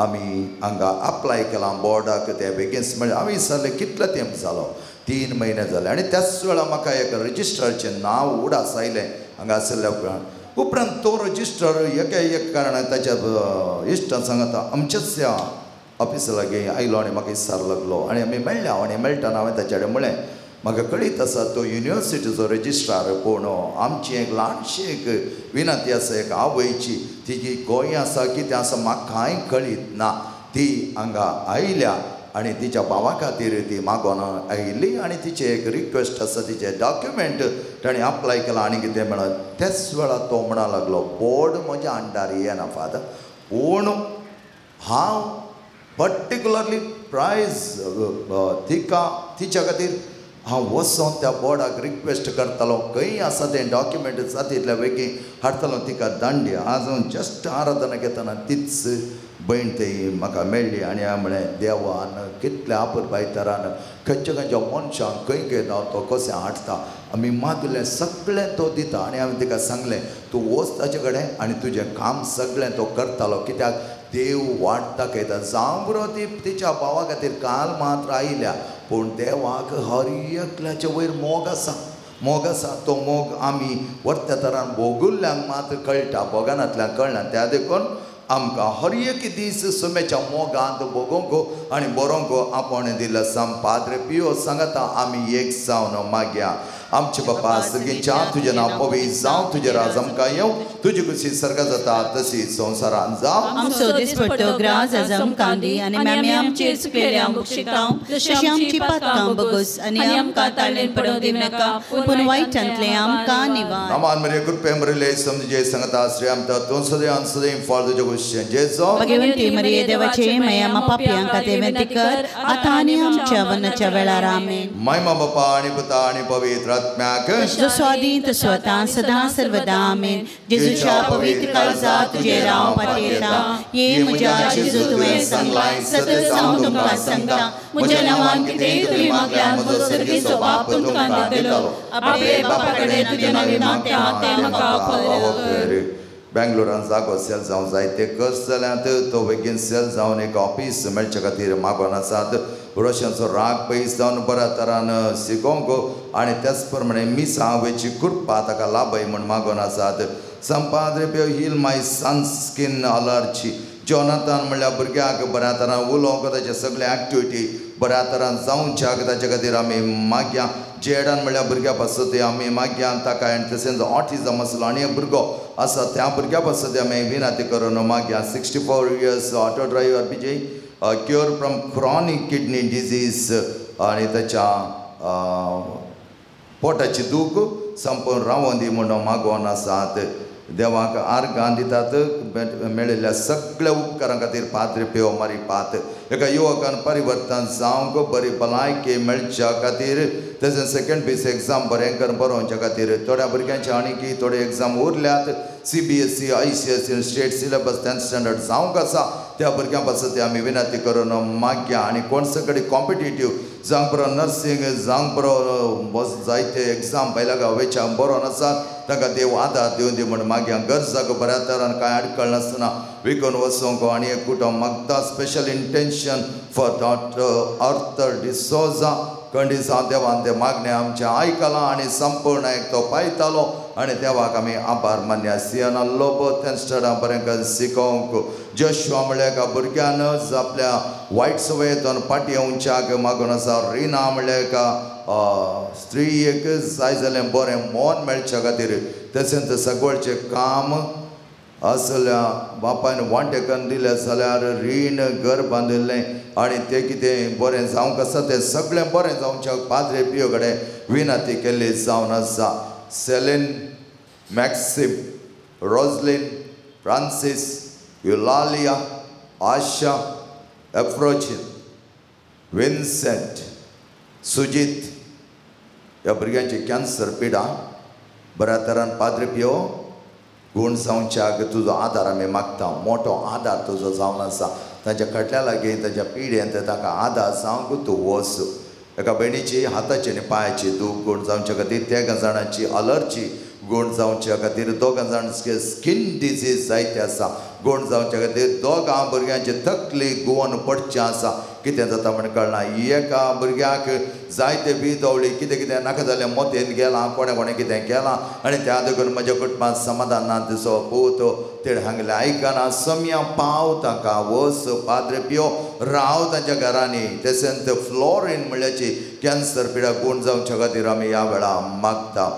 Speaker 2: आमी हांगा अप्लाय केलां बोर्डाक तें बेगीन मेळ्ळें. हांवें विचारलें कितलो तेंप जालो 3 म्हयने जाले आनी त्याच वेळार म्हाका एक रजिस्टराचें नांव उडास आयलें हांगा आशिल्ल्या उपरांत उपरांत तो रजिस्टर एका एक कारणान ताच्या इश्टान सांगता आमच्याच त्या ऑफिसा लागीं आयलो आनी म्हाका विचार लागलो आनी आमी मेळ्ळ्या आनी मेळटना हांवें ताचे कडेन म्हळें म्हाका कळीत आसा तो युनिवर्सिटीचो रजिस्ट्रार पूण आमची एक ल्हानशी एक विनंती आसा एक आवयची तिजी गोंय आसा कितें आसा म्हाका कांय कळीत ना ती हांगा आयल्या आनी तिच्या भावा खातीर ती मागोन आयिल्ली आनी तिचें एक रिक्वेस्ट आसा तिचें डॉक्युमेंट ताणें अप्लाय केलां आनी कितें म्हणत त्याच वेळार तो म्हणा लागलो बोर्ड म्हज्या अंडार येना फादर पूण हांव पर्टिकुलरली प्रायज तिका तिच्या खातीर हांव वचोन त्या बोर्डाक रिक्वेस्ट करतालो खंय आसा तें डॉक्युमेंट जाता तितल्या बेगीन हाडटलो तिका दांडी. आज हांव जस्ट आराधना घेतना तीच भयण ती म्हाका मेळ्ळी आनी हांवें म्हळें देवान कितल्या आपुरबायतरान खंयच्या खंयच्या मनशांक खंय खंय तो कशें हाडटा आमी मागलें सगळें तो दिता. आनी हांवें तिका सांगलें तूं वच ताचे कडेन आनी तुजें काम सगळें तो करतालो कित्याक देव वाट दाखयता. जावं पुरो ती तिच्या भावा खातीर काल मात्र आयल्या पूण देवाक हर एकल्याचे वयर मोग आसा मोग आसा तो मोग आमी वर्त्या तरान भोगुल्ल्यांक मात्र कळटा भोगनांतल्यान कळना. त्या देखून आमकां हर एक दीस सुमेच्या मोगांत भोगोवंक आनी बरोवंक आपोवणें दिलां. सम पाद्रे पियो सांगता आमी एक जावन मागया. आमचे बापा सर्गीच्या तुजें नांव पवित्र जावं, तुजें राज आमकां येवं, तुजी खुशी सर्गा जाता तशी संवसारान जावं।
Speaker 1: आमचो दिसपट्टो ग्रास आज आमकां दी आनी आमी आमचे चुकलेले बक्षितांव तशी आमची पातकां बगस आनी आमकां ताळेन पडोवंक दिवं नाका पूण वायटांतलें आमकां निवार।
Speaker 2: नमान मरिया कृपे मरिले समजे संगता श्री आमता तूं सदैव सदैव फाळ तुज्या खुशेन जेजो।
Speaker 1: भगवंती मरिये देवाचे माया पापयांक खातीर विनंती कर आतां आनी आमच्या मरणाच्या वेळार आमेन।
Speaker 2: महिमा बापा आनी पुता आनी पवित्र आत्म्याक
Speaker 1: जसो आदीं तसो आतां सदां सर्वदा आमेन। जेजूच्या पवित्र काळजा तुजेर हांव पातयेतां, ये म्हज्या जेजू तुवें सांगलां सतत हांव तुमकां सांगता, म्हज्या नांवान कितेंय तुमी मागल्यार म्हजो सर्गेचो बाप तुमकां दितलो। आपले बापा कडेन तुजें नांव मागता तें म्हाका खबर।
Speaker 2: बेंगलोरान जागो सेल जावं जायते कश्ट जाल्यात तो बेगीन सेल जावन एक ऑफीस मेळचे खातीर मागोन आसात। रोशांचो राग पयस जावन बऱ्या तरान शिकोवंक आनी त्याच प्रमाणे मिसां वेची कृपा ताका लाभय म्हूण मागोन आसात। संपादरे पियो heal my son's skin allergy. Jonathan म्हणल्यार भुरग्याक बऱ्या तरान उलोवंक ताचे सगळे एक्टिविटी बऱ्या तरान जावच्याक ताचे खातीर आमी मागया। जेडान म्हणल्यार भुरग्या पासत आमी मागया ताका आनी तशेंच ऑटिजम आसलो आनी एक भुरगो आसा त्या भुरग्या पासत आमी विनंती करून मागया। 64 years auto driver Vijay cure from chronic kidney disease आनी ताच्या पोटाची दूख संपूर्ण रावोन दी म्हणून मागोवन आसात। देवाक आर्गां दितात मेळिल्ल्या सगळ्या उपकारां खातीर पाद्रे पियो मारी पात एका युवकान परिवर्तन जावंक बरी भलायकी मेळच्या खातीर तशेंच सेकंड पीस एग्जाम बरें करून बरोवच्या खातीर थोड्या भुरग्यांचे आनीक थोडे एग्जाम उरल्यात। CBSE ICSE state syllabus 10th standard जावंक आसा त्या भुरग्यां पासत आमी विनंती करून मागया। आनी कोण सगळे कॉम्पिटिटीव जावंक बरो नर्सिंग जावंक बरो जायते एग्जाम पयल्या गांवेच्या बरोवन आसा तांकां देव आदार दिवन दी म्हूण मागया। गरजाक बऱ्या तरान कांय आडखळ नासतना विकून वचूंक आनी एक कुटुंब मागता। Special intention for doctor Arthur D'Souza कंडीसांव देवान ते मागणें आमचें आयकलां आनी संपूर्ण एक तो पायतालो आनी देवाक आमी आभार मान्या। सियना लोबो 10th standard बरें करून शिकोवंक जोशुआ म्हणल्यार एका भुरग्यान आपल्या वायट सवयेंतून फाटीं येवच्याक मागून आसा। रिना म्हणल्यार एका स्त्रीयेक जाय जाल्यार बरें मन मेळच्या खातीर तशेंच सगळचें काम असल्या बापायन वांटेकन दिलें जाल्यार रीण घर बांदिल्लें आनी तें कितें बरें जावंक आसा तें सगळें बरें जावच्या पाद्रे पियो कडेन विनंती केल्ली जावन आसा। Celine, Maxim, Roslin, Francis, Eulalia, Asha, Efrochin, Vincent, Sujit ह्या भुरग्यांची कॅन्सर पिडा बऱ्या तरान पाद्रे पियो गूण जावच्याक तुजो आदार आमी मागता। मोटो आदार तुजो जावन आसा तांच्या खटल्या लागीं तांच्या पिड्येन तांकां आदार जावंक तूं वच। एका भयणीची हाताची आनी पांयाची दूख गूण जावच्या खातीर तेगां जाणांची अलर्जी गूण जावच्या खातीर दोगां जाणांची स्कीन डिजीज जायते आसा गूण जावच्या खातीर दोगां भुरग्यांची तकली गुवन पडचें आसा कितें जाता म्हण कळना। एका भुरग्याक जायते बी दवळी कितें कितें नाका जालें मोतेन गेलां कोणें कोणें कितें केलां आनी त्या देखून म्हज्या कुटुंबांत समाधान ना तिचो पूत तेणें हांगलें आयकना। सम्या पाव तांकां वस पाद्रे पियो राव तांच्या घरांनी। तशेंच फ्लोरीन म्हणल्याची कॅन्सर पिडा गूण जावच्या खातीर आमी ह्या वेळा मागता।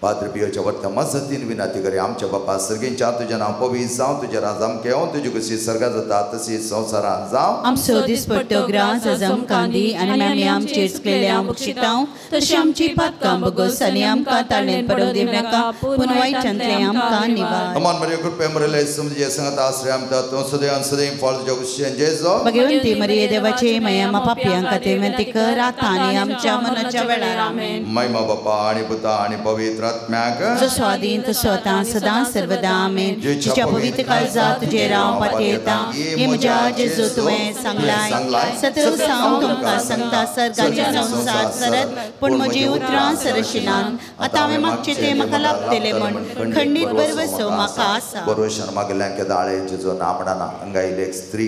Speaker 2: पाद्रे पियोच्या वता मजतीन विनंती करी। आमच्या बापा सर्गींच्या तुजें नांव पवित्र जावं, तुजें राज आमकां येवं, तुजी खुशी सर्गा जाता तशी संवसारान जावं।
Speaker 1: आमचो दिसपट्टो ग्रास आज आमकां दी आनी आमी आमचे चुकलेले बक्षितांव तशी आमची पातकां बगस आनी आमकां ताळेन पडोवंक दिवं नाका पूण वायटांतलें आमकां निवार।
Speaker 2: अमान मरिया कृपे मरिले समजे संगता आश्रय आमता तूं सदैव सदैव फाळ तुज्या खुशेन जेजो।
Speaker 1: भगवंती मरिये देवाचे माया पापयांक खातीर विनंती कर आतां आनी आमच्या मरणाच्या वेळार आमेन।
Speaker 2: महिमा बापा आनी पुता आनी पवित्र आत्म्याक
Speaker 1: जसो आदीं तसो आतां सदां सर्वदा आमेन। तुज्या पवित्र काळजा तुजेर हांव पातयेतां, हे म्हज्या जेजू तुवें सांगलां सतत हांव तुमकां सांगता सर्गांनी संवसार सरत पूण म्हजी उतरां सरशिनात। आतां हांवें मागचें तें म्हाका लाभतलें म्हण खंडीत भरवसो म्हाका आसा।
Speaker 2: बरोवशान मागल्या केदाळे जेजो ना म्हणना हांगा आयली एक स्त्री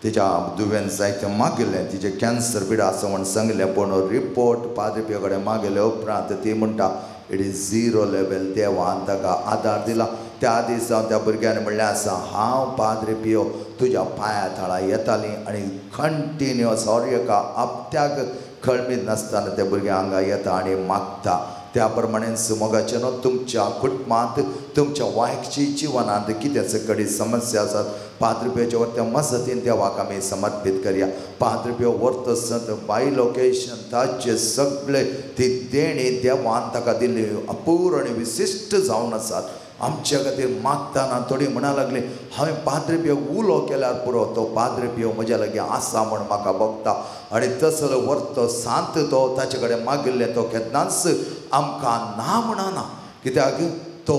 Speaker 2: तिच्या दुयेंस जायतें मागिल्लें तिचें कॅन्सर पिडा आसा म्हूण सांगलें पूण रिपोर्ट पाद्रे पियो कडेन मागिल्ले उपरांत ती म्हणटा it is 0 level. देवान ताका आदार दिला। त्या दीस जावन त्या भुरग्यान म्हणलें आसा हांव पाद्रे पियो तुज्या पांया थळा येतालीं आनी कंटिन्युअस हर एका हप्त्याक खळमीत नासतना ते भुरगे हांगा येता आनी मागता। त्या प्रमाणेच मोगाचें न्हू तुमच्या कुटुंबांत तुमच्या वायकची जिवनांत कित्याच कडेन समस्या आसात पाद्र पियोच्या वरत्या मजतीन देवाक आमी समर्पीत करया. पाद्र पियो वर्त संत बाय लोकेशन ताचे सगळे ती देणी देवान ताका दिल्ली अपूर्ण आनी विशिश्ट जावन आसात. आमच्या खातीर मागताना थोडी म्हणा लागली हांवें पाद्र पियो उलो केल्यार पुरो तो पाद्र पियो म्हज्या लागीं आसा म्हण म्हाका भोगता आनी तसलो वर्तो सांत तो ताचे कडेन मागिल्लें तो केन्नाच आमकां ना म्हणना कित्याक तो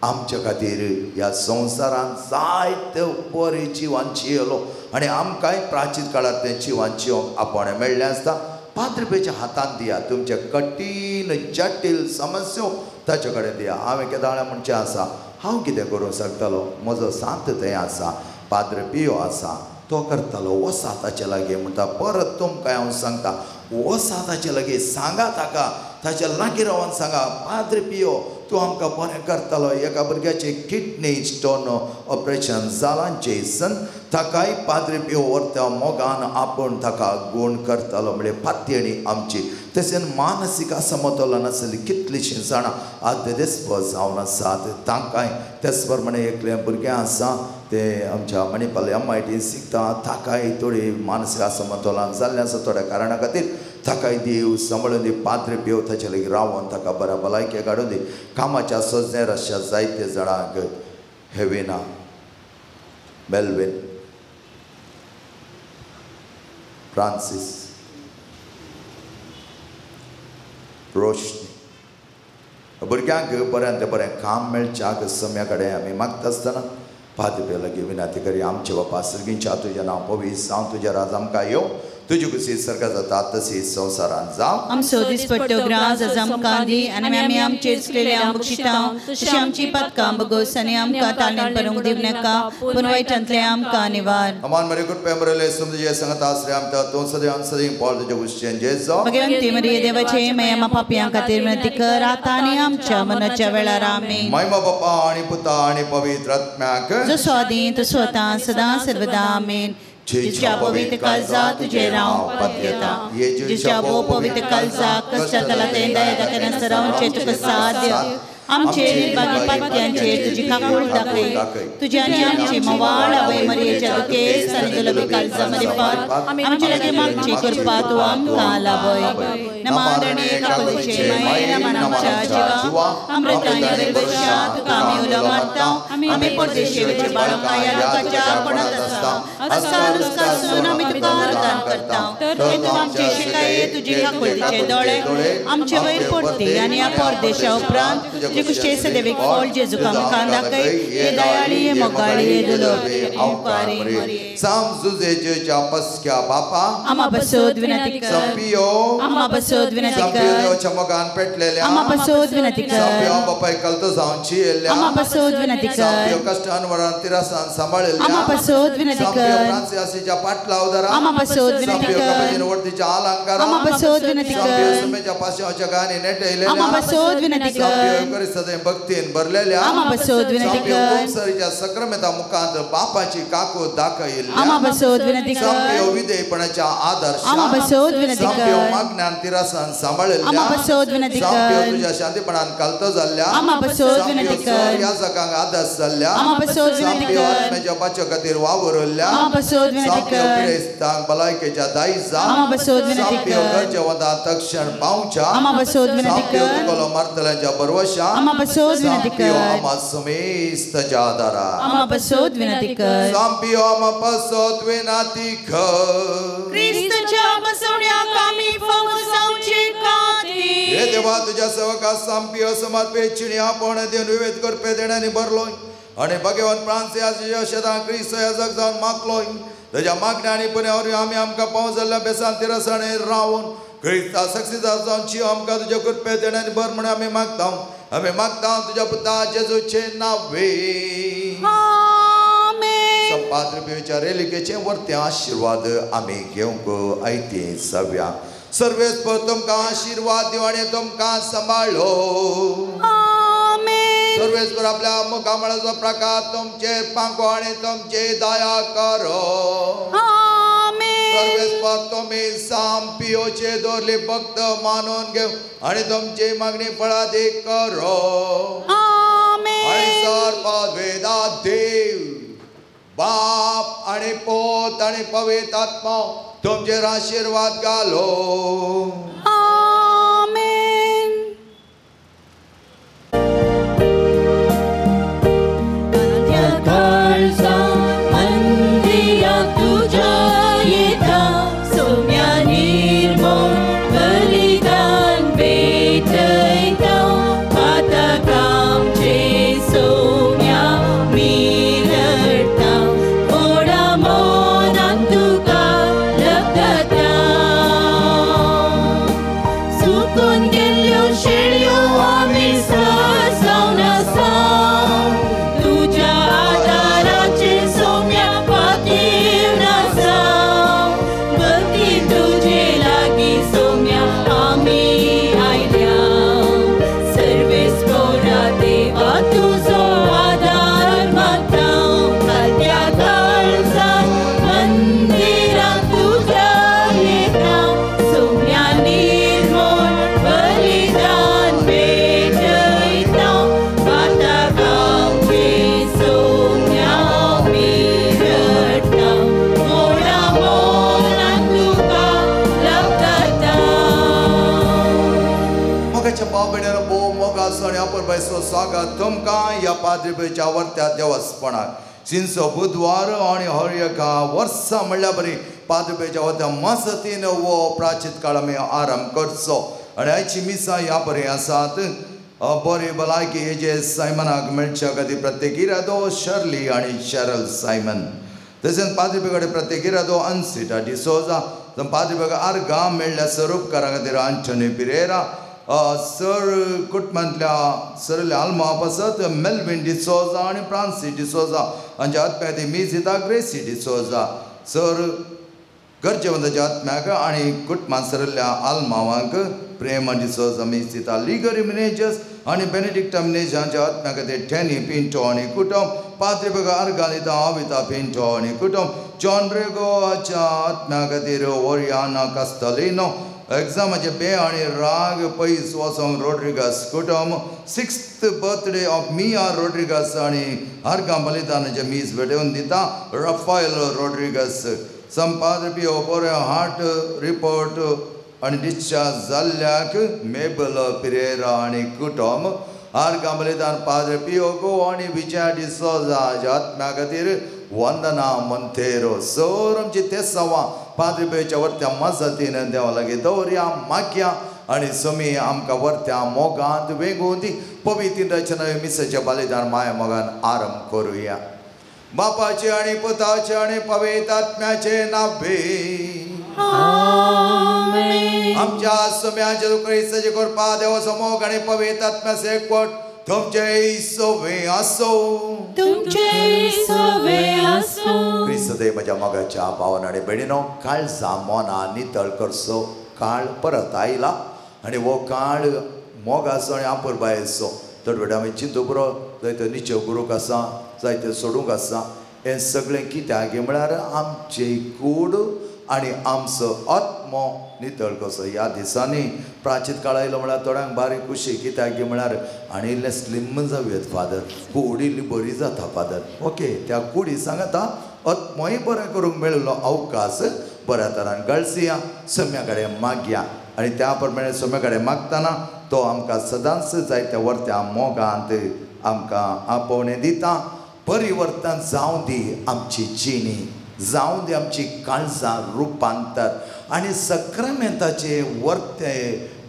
Speaker 2: आमच्या खातीर ह्या संवसारांत जायते बरे जिवान जियेलो आनी आमकांय प्राचीन काळांत तें जिवान जिवंक आपण मेळ्ळें आसता. पाद्र पियोच्या हातांत दिया तुमचे कठीण जटील समस्यो ताचे कडेन दिया. हांवें केदाळा म्हणचें आसा हांव कितें करूंक शकतलो म्हजो सांत थंय आसा पाद्र पियो आसा तो करतालो वसा ताचे लागीं म्हणटा परत तुमकां हांव सांगता वसा ताचे लागीं सांगा ताका ताच्या लागीं रावन सांगा पाद्र पियो तूं आमकां बरें करतालो. एका भुरग्याचे किडनी स्टोन ऑपरेशन जालां जेसन ताकाय पाद्र पियो व्हरता मोगान आपूण ताका गूण करतालो म्हळ्यार पातयणी आमची. तशेंच मानसीक असमतोलन आसली कितलीशीं जाणां आज देस्पोज जावन आसात तांकांय तेच प्रमाणे एकलें भुरगें आसा ते आमच्या मणिपाल MIT शिकता ताकाय थोडी मानसीक असमतोलन जाल्लें आसा थोड्या कारणा खातीर ताकाय देव सांबाळून दी. पाद्र पियो ताचे लागीं रावन ताका बऱ्या भलायके काडून दी. कामाच्या सजने रश्या जायते जाणांक हेविना मेलवीन फ्रांसीस रोशनी भुरग्यांक बऱ्यांत बरें काम मेळच्याक सम्या कडेन आमी मागता आसतना पाद्र पियो लागीं विनंती करी. आमचे बापा सर्गींच्या तुजें नांव पवित्र जावं तुजें राज आमकां येवं तुजी खुशी सर्गांत जाता तशी संवसारांत जावं.
Speaker 1: आमचो दिसपट्टो ग्रास आज आमकां दी आनी आमी आमचेर चुकलेल्या बक्षितांव तशी आमची पदकां बगोस आनी आमकां ताळणेन पडूंक दिवं नाका पूण वायटांतलें आमकां निवार.
Speaker 2: अमान मरे कृपे मरेले समजुजे संगत आसरे आमकां तूं सदैव सदैव पावल तुजे कुशीन जेजो.
Speaker 1: भगवंती मरिये देवाचे माया मा पापयां खातीर विनंती कर आतां आनी आमच्या मरणाच्या वेळार. आमेन.
Speaker 2: महिमा बापा आनी पुता आनी पवित्र आत्म्याक
Speaker 1: जसो आदीं तसो आतां सदां सर्वदा. आमेन. जिच्या पवित्र काळजा तुझे राव पत्यता जिच्या भो पवित्र काळजा कष्टातला ते दया दाखयनासतना रावचें तुका साध्य आमचे निर्भागी पात्यांचेर तुजी काकूळ दाखय तुजी आनी आमची मवाळ आवय मरियेच्या दुखेस्त आनी दुर्लभी काळजा मारिफात आमचे लागीं मागची कृपा तूं आमकां लाभय. नमादरणे काकुळचे माये नमान आमच्या जिवा अमृतानी वैभवशा तुका आमी उलो मारता आमी परदेशेचे बाळकां ह्या लोकांच्या कोणांत आसता अस्कार उस्कासून आमी तुका अनुदान करता तर तूं आमचे शिकाये तुजी काकुळतीचे दोळे आमचे वयर पडती आनी ह्या परदेशा उपरांत तुजे कुशे सदैवीक फळ जेजूक आमकां दाखय. हे दयाळी हे मोगाळी हे दुर्लभ उपकारी मरिये.
Speaker 2: सामजुजेच्या पस्क्या बापा
Speaker 1: आमा बसोद विनंती कर
Speaker 2: संपियो
Speaker 1: आमा बसोद विनंती कर
Speaker 2: संपियो मोगान पेटलेल्या
Speaker 1: आमा बसोद विनंती कर
Speaker 2: संपियो बापाय कलतो जावची येल्ल्या
Speaker 1: आमा बसोद विनंती कर
Speaker 2: संपियो कष्टान वरान तिरासान सांबाळिल्ल्या
Speaker 1: आमा बसोद विनंती
Speaker 2: संपियो
Speaker 1: कर
Speaker 2: फ्रांसियासीच्या पाटलावदारा
Speaker 1: आमा बसोद विनंती
Speaker 2: संपियो
Speaker 1: कर
Speaker 2: कपजीन वरतीच्या अलंकारा
Speaker 1: आमा बसोद विनंती
Speaker 2: संपियो
Speaker 1: कर
Speaker 2: सुमेच्या पाशाच्या गाणी नेटयलेल्या
Speaker 1: आमा बसोद विनंती
Speaker 2: संपियो
Speaker 1: कर
Speaker 2: करिसदें भक्तीन भरलेल्या
Speaker 1: आमा बसोद विनंती
Speaker 2: संपियो
Speaker 1: कर
Speaker 2: कुमसरीच्या सक्रमेता मुखांत बापाची काकू दाखयिल्ल्या
Speaker 1: आमा बसोद विनंती कर
Speaker 2: संपियो विधेयपणाच्या आदर्श
Speaker 1: आमा बसोद विनंती
Speaker 2: संपियो
Speaker 1: कर
Speaker 2: मागण्यान तिरासान सांबाळिल्ल्या
Speaker 1: आमा बसोद विनंती
Speaker 2: संपियो
Speaker 1: कर
Speaker 2: तुझ्या शांतीपणान कलतो जाल्ल्या
Speaker 1: आमा बसोद विनंती कर
Speaker 2: ह्या जगांक आदर्श जाल्ल्या
Speaker 1: आमा बसोद विनंती
Speaker 2: संपियो
Speaker 1: कर
Speaker 2: आत्म्याच्या पाच्या खातीर वावुरल्या
Speaker 1: आमा बसोद विनंती
Speaker 2: संपियो
Speaker 1: कर
Speaker 2: पिडेस्तांक भलायकेच्या दायजा
Speaker 1: आमा बसोद विनंती
Speaker 2: संपियो
Speaker 1: कर
Speaker 2: गरजेवंता तक्षण पावच्या
Speaker 1: आमा बसोद विनंती
Speaker 2: संपियो
Speaker 1: कर
Speaker 2: तुगलो मारतल्यांच्या बरवशा
Speaker 1: आमा बसोद विनंती
Speaker 2: संपियो
Speaker 1: कर
Speaker 2: आमा समेस्तच्या आदारा
Speaker 1: आमा बसोद विनंती कर
Speaker 2: संपियो आमा बसोद विनंती कर.
Speaker 1: क्रिस्तच्या बसवण्याक आमी फौज जावचे खातीर
Speaker 2: हे देवा तुझ्या सेवका संपियो समर्पित चिणी आपण देऊन विवेद करपे देण्याने भरलोय आणि भगवान फ्रांसियाच्या शेतां क्रिस्त ह्या जग जावन मागलोय तुज्या मागण्या आनी पुण्यावर आमी आमकां पावस जाल्ल्या बेसान तिरसाणे रावन क्रिस्ता सक्सीदार जावन आमकां तुज्या कृपे देण्याने भर म्हण आमी मागता. आमी मागता तुज्या पुता जेजूचे नावे.
Speaker 1: आमेन.
Speaker 2: पाद्र पियोच्या रेलिकेचे वरते आशीर्वाद आमी घेवंक आयते सव्या. सर्वेस्पर तुमकां आशीर्वाद दिवं आनी तुमकां सांबाळो.
Speaker 1: आमेन.
Speaker 2: सर्वेस्पर आपल्या मुखामळाचो प्रकाश तुमचेर पांको आनी तुमची दया करो.
Speaker 1: आमेन.
Speaker 2: सर्वेस्पर तुमी साम पियोचे दोरले भक्त मानून घेव आणि तुमची मागणी फळादीक करो. आणि सर्ववेदा देव बाप आणि पोत आणि पवित्र आत्मा तुमचेर आशीर्वाद घालो.
Speaker 1: आमेन.
Speaker 2: स्वागत तुमकां ह्या पाद्रीच्या वर्त्या देवस्पणाक सिंचो बुधवार आनी हर एका वर्सा म्हणल्यार बरी पाद्रीच्या वर्त्या मसतीन हो प्राचीन काळ आमी आरंभ करचो. आनी आयची मिसां ह्या बरी आसात. बरी भलायकी हेजे सायमनाक मेळच्या खातीर प्रत्येक इरादो शर्ली आनी शरल सायमन, तशेंच पाद्री कडेन प्रत्येक इरादो अन्सिटा डिसोजा, पाद्री आर्गां मेळ्ळ्या स्वरूपकारा खातीर आंटनी पिरेरा, सर कुटुंबांतल्या सरल्या आल्मा पासत मेल्विन डिसोजा आनी फ्रांसी डिसोजा हांच्या आत्म्या खातीर मिजिता ग्रेसी डिसोजा, सर गरजेवंताच्या आत्म्याक आनी कुटुंबांत सरल्या आल्मावांक प्रेम डिसोजा, मिजिता लिगरी मिनेजस आनी बेनेडिक्टा मिनेज हांच्या आत्म्या खातीर टॅनी पिंटो आनी कुटुंब, पाद्री बगा आर्गालिता आविता पिंटो आनी कुटुंब, जॉन रेगो हाच्या आत्म्या खातीर ओरियाना कास्तालिनो, एग्जामाचे बे आनी राग पयस वचोंक रोड्रिगस कुटुंब, 6th birthday of Mia Rodrigues आनी आर्गां बलिदानाचे मीस भेटोवन दिता रफायल रोड्रिगस, संपादपी बरे हार्ट रिपोर्ट आनी डिस्चार्ज जाल्ल्याक मेबल पिरेरा आनी कुटुंब, आर्गां बलिदान पाद्रे पियोगो आनी विजया डिसोजा हाच्या आत्म्या खातीर वंदना मंतेरो. सर आमची तेसांवां पाद्रीच्या वर्त्या मजतीन देवा लागीं दवरया मागया आनी सोमी आमकां वर्त्या मोगांत वेगून ती पवित्र रचना मिसाचें बलिदान माया मोगान आरंभ करुया. बापाचे आनी पुताचे आनी पवित्र आत्म्याचे नावे आमच्या सोम्या जेजू क्रिस्ताची कृपा देवाचो मोग आनी पवित्र आत्म्याचें एकवट तुमचे सोवे आसो.
Speaker 1: तुमचे सोवे आसो.
Speaker 2: क्रिस्त देव म्हज्या मोगाच्या भावान आनी भयणीनो, काळजा मना नितळ करचो काळ परत आयला आनी हो काळ मोगाचो आनी आपुरबायेचो. थोडे वेळ आमी चिंतू पुरो, जायते निचेव करूंक आसा, जायते सोडूंक आसा. हें सगळें कित्याक म्हळ्यार आमची कूड आनी आमचो आत्मो नितळ कसो. ह्या दिसांनी प्राचीन काळ आयलो म्हळ्यार थोड्यांक बारीक खुशी कित्याक म्हळ्यार आनी इल्लें स्लिम जावं फादर, कूड इल्ली बरी जाता फादर. ओके, त्या कुडी सांगता आत्मोय बरें करूंक मेळिल्लो अवकाश बऱ्या तरान गळसिया, सम्या कडेन मागया आनी त्या प्रमाणे सम्या कडेन मागतना तो आमकां सदांच जायत्या वर्त्या मोगांत आमकां आपोवणें दिता. परिवर्तन जावं दी आमची जिणी, जावं दी आमची काळजां रुपांतर आनी सक्रामेंताचे वर्ते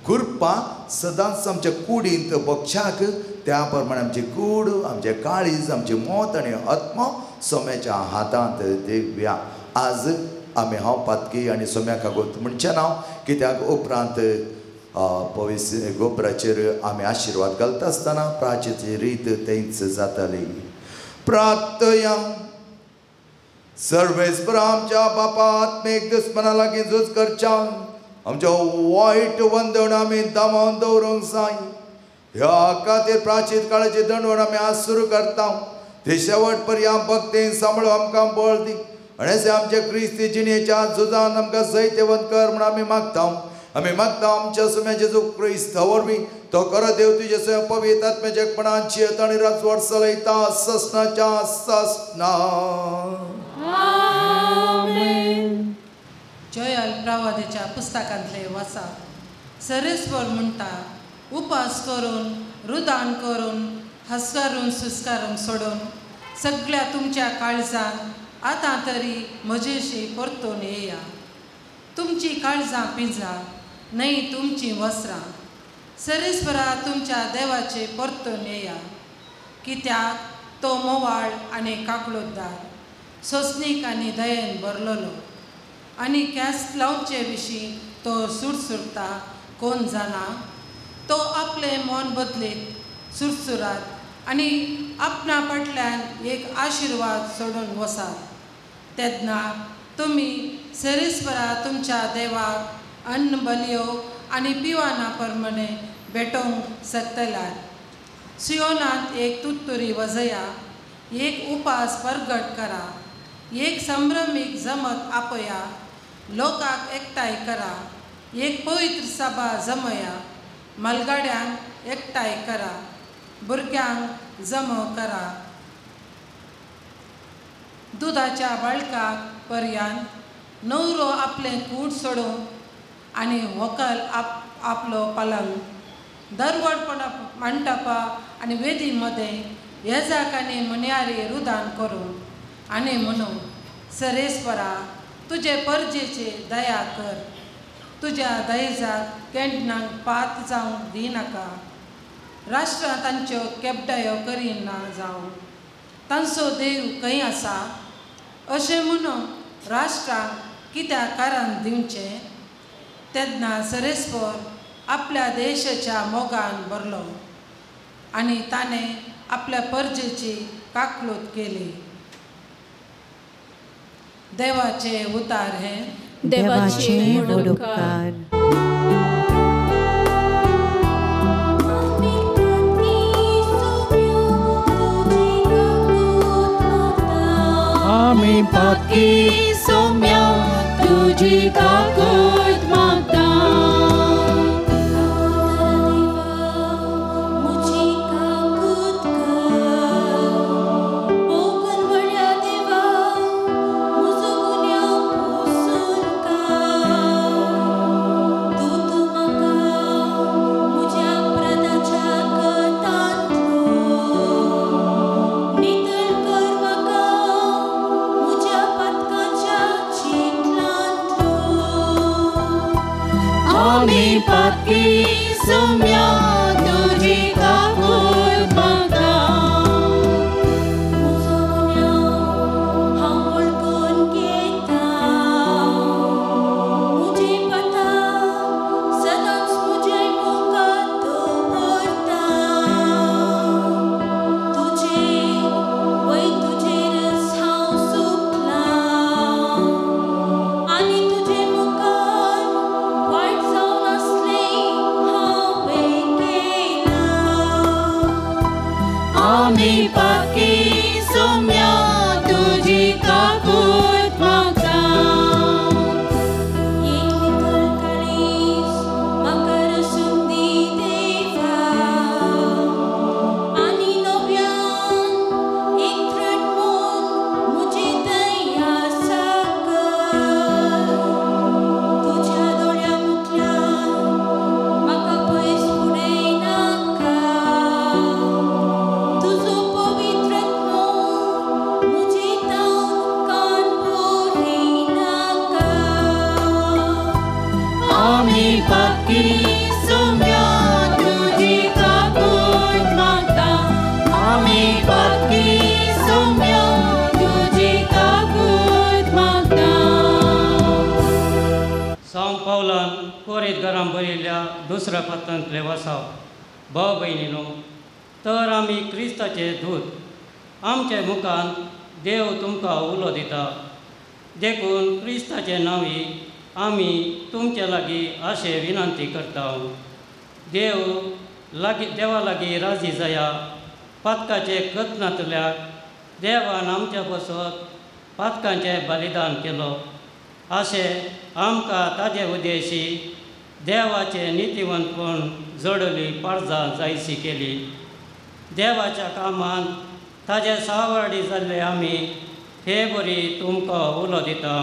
Speaker 2: कृपा सदांच आमच्या कुडींत बक्षाक, त्या प्रमाणे आमची कूड, आमचें काळीज, आमचें मत आनी आत्मो सोम्याच्या हातांत दिवया. आज आमी हांव पातकी आनी सोम्या कागोत म्हणचें ना, कित्याक उपरांत पविस गोबराचेर आमी आशिर्वाद घालता आसतना प्राचीची रीत तेंच जाताली. प्रार्थया. सर्वेस्पर आमच्या बापा आत्मीक दुस्मना लागीं झूज करच्या आमच्या वायट वंदण आमी दामोवन दवरूंक जाय. ह्या खातीर प्राचीन काळाची दंडवण आमी आज सुरू करता. ती शेवट पर्यंत भक्तीन सांबाळून आमकां बळ दी. आनी अशें आमच्या क्रिस्ती जिणेच्या झुजान आमकां जैतवंत कर म्हूण आमी मागता. आमी मागता आमच्या सुम्या जेजू क्रिस्ता वरवीं तो खरो देव तुजे स्वयं पवित्र आत्म्याच्या एकपणान जियेता आनी राजवट चलयता ससनाच्या ससना.
Speaker 3: आमेन. जोयल प्रवादाच्या पुस्तकांतले वाचा. सरेस्वर म्हणटा, उपास करून रुदान करून हस्कारून सुस्कारून सोडून सगळ्या तुमच्या काळजान आतां तरी म्हजेशी परतून येया. तुमची काळजां पिंजा न्हय तुमचीं वस्त्रां. सरेस्वरा तुमच्या देवाचे परतून येया, कित्याक तो मोवाळ आनी काकळूतदार, सोंसणीक आनी दयेन भरलेलो आनी ख्यास्त लावचे विशीं तो सुरसुरता कोण जाणा. तो आपलें मन बदलीत सुरसुरात आनी आपणा फाटल्यान एक आशिर्वाद सोडून वसात. तेन्ना तुमी सरेस्वरा तुमच्या देवाक अन्न बलयो आनी पिवाना प्रमाणे भेटोवंक शकतल्यात. सियोनांत एक तुत्तुरी वजया, एक उपास परगट करा, एक संभ्रमीक जमत आपया, लोकांक एकठांय करा, एक पवित्र सभा जमया, मालगाड्यांक एकठांय करा, भुरग्यांक जमो करा. दुदाच्या बाळकाक पर्यान नवरो आपलें कूट सोडून आनी व्हंकल आपलो पलंग दरवडपणा मंटपा आनी वेदी मदें येजाक आनी मुनयारी रुदान करून आनी म्हणून, सरेस्वरा तुजे परजेचे दया कर, तुज्या दयजाक केंटनाक पात जावंक दिनाका. राष्ट्रां तांच्यो केपडायो करिना जावं, तांचो देव खंय आसा अशें म्हणून राष्ट्रांक कित्याक कारण दिवचें. तेन्ना सरेस्वर आपल्या देशाच्या मोगान भरलो आनी ताणें आपल्या परजेची काकळूत केली. देवाचे उतार हे
Speaker 1: देवाचे व्हड उपकार.
Speaker 4: आमी पातकी सोम्या तुजी काकूत मागता. आमी पातकी सोम्या तुजी काकूत मागता.
Speaker 5: म्हजो गुन्यांव हांव वळखून घेता, म्हजी पथा सदांच म्हजे मुखार दवरता. तुजे वय तुजेरच हांव सुकलां आनी तुजे मुखार वायट जावन आसलें हांवें केलां.
Speaker 4: आमी पातकी सोम्या तुजी काकूत मागता.
Speaker 5: एक नितळ काळीज म्हाका रसून दी देवा, आनी नव्यान एक दृढ मन म्हजी दया साकर. तुज्या दोळ्यां मुखार म्हाका पयस उडयनाका, तुजो पवित्र आत्मो म्हजे तावन कान पुरयनाका.
Speaker 4: आमी पातकी सोम्या तुजी काकूत मागता. आमी पातकी सोम्या तुजी काकूत मागता.
Speaker 6: साव पावलान कोरीत घरां बरयल्ल्या दुसऱ्या पात्रांतले वासाव. भाव भयणीनो, तर आमी क्रिस्ताचे दूत, आमचे मुखान देव तुमकां उलो दिता. देखून क्रिस्ताचे नांवी आमी तुमचे लागीं अशें विनंती करता, देव लागीं देवा लागीं राजी जाया. पातकाचे कथनांतल्या देवान आमच्या पासत पातकांचें बलिदान केलो अशें आमकां ताजे उद्देशी देवाचें नितीवंतपण जोडली पारजां जायशी केली. देवाच्या कामांत ताजे सावर्डी जाल्ले आमी हे बरी तुमकां उलो दिता.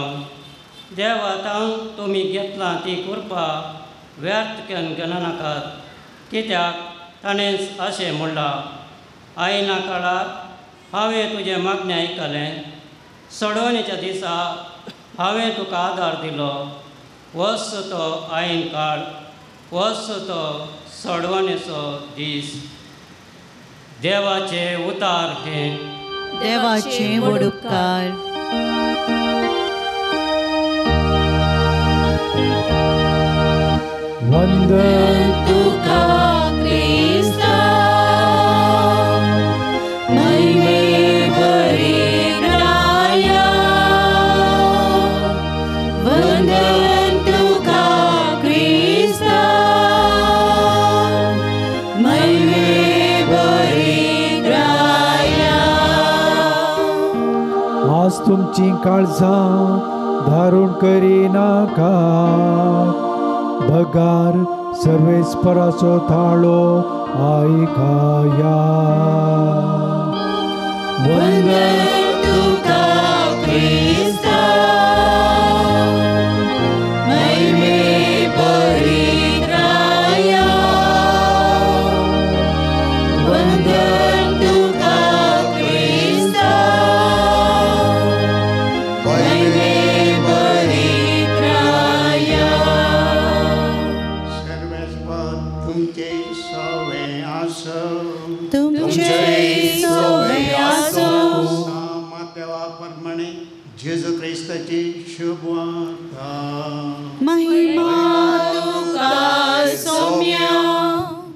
Speaker 6: देवातान तुमी घेतलां ती कृपा व्यर्थ घेनाकात, कित्याक ताणें अशें म्हणलां, आयना काळार हांवें तुजें मागणें आयकलें, सोडवणेच्या दिसा हांवें तुका आदार दिलो. वच तो आयन काळ, वच तो सोडवणेचो दीस. देवाचे उतार हें.
Speaker 1: देवाचे व्हड उपकार.
Speaker 7: वंदन
Speaker 4: तुका क्रिस्ता, महिमे भरिराया. वंदन तुका क्रिस्ता, महिमे भरिराया.
Speaker 7: आज तुमची काळजां धारून करिनाका, बगार सर्वेस्पराचो थाळो आयकाया.
Speaker 4: वंदन तुका क्रिस्ता, महिमे भरिराया. वंदन तुका क्रिस्ता, महिमे भरिराया.
Speaker 8: सर्वेस्पर तुमचे सवे आसो,
Speaker 1: तुमचे सवे आसो.
Speaker 8: देवा प्रमाणे जेजू क्रिस्ताची शुभ वार्ता.
Speaker 1: महिमा तुका सोम्या.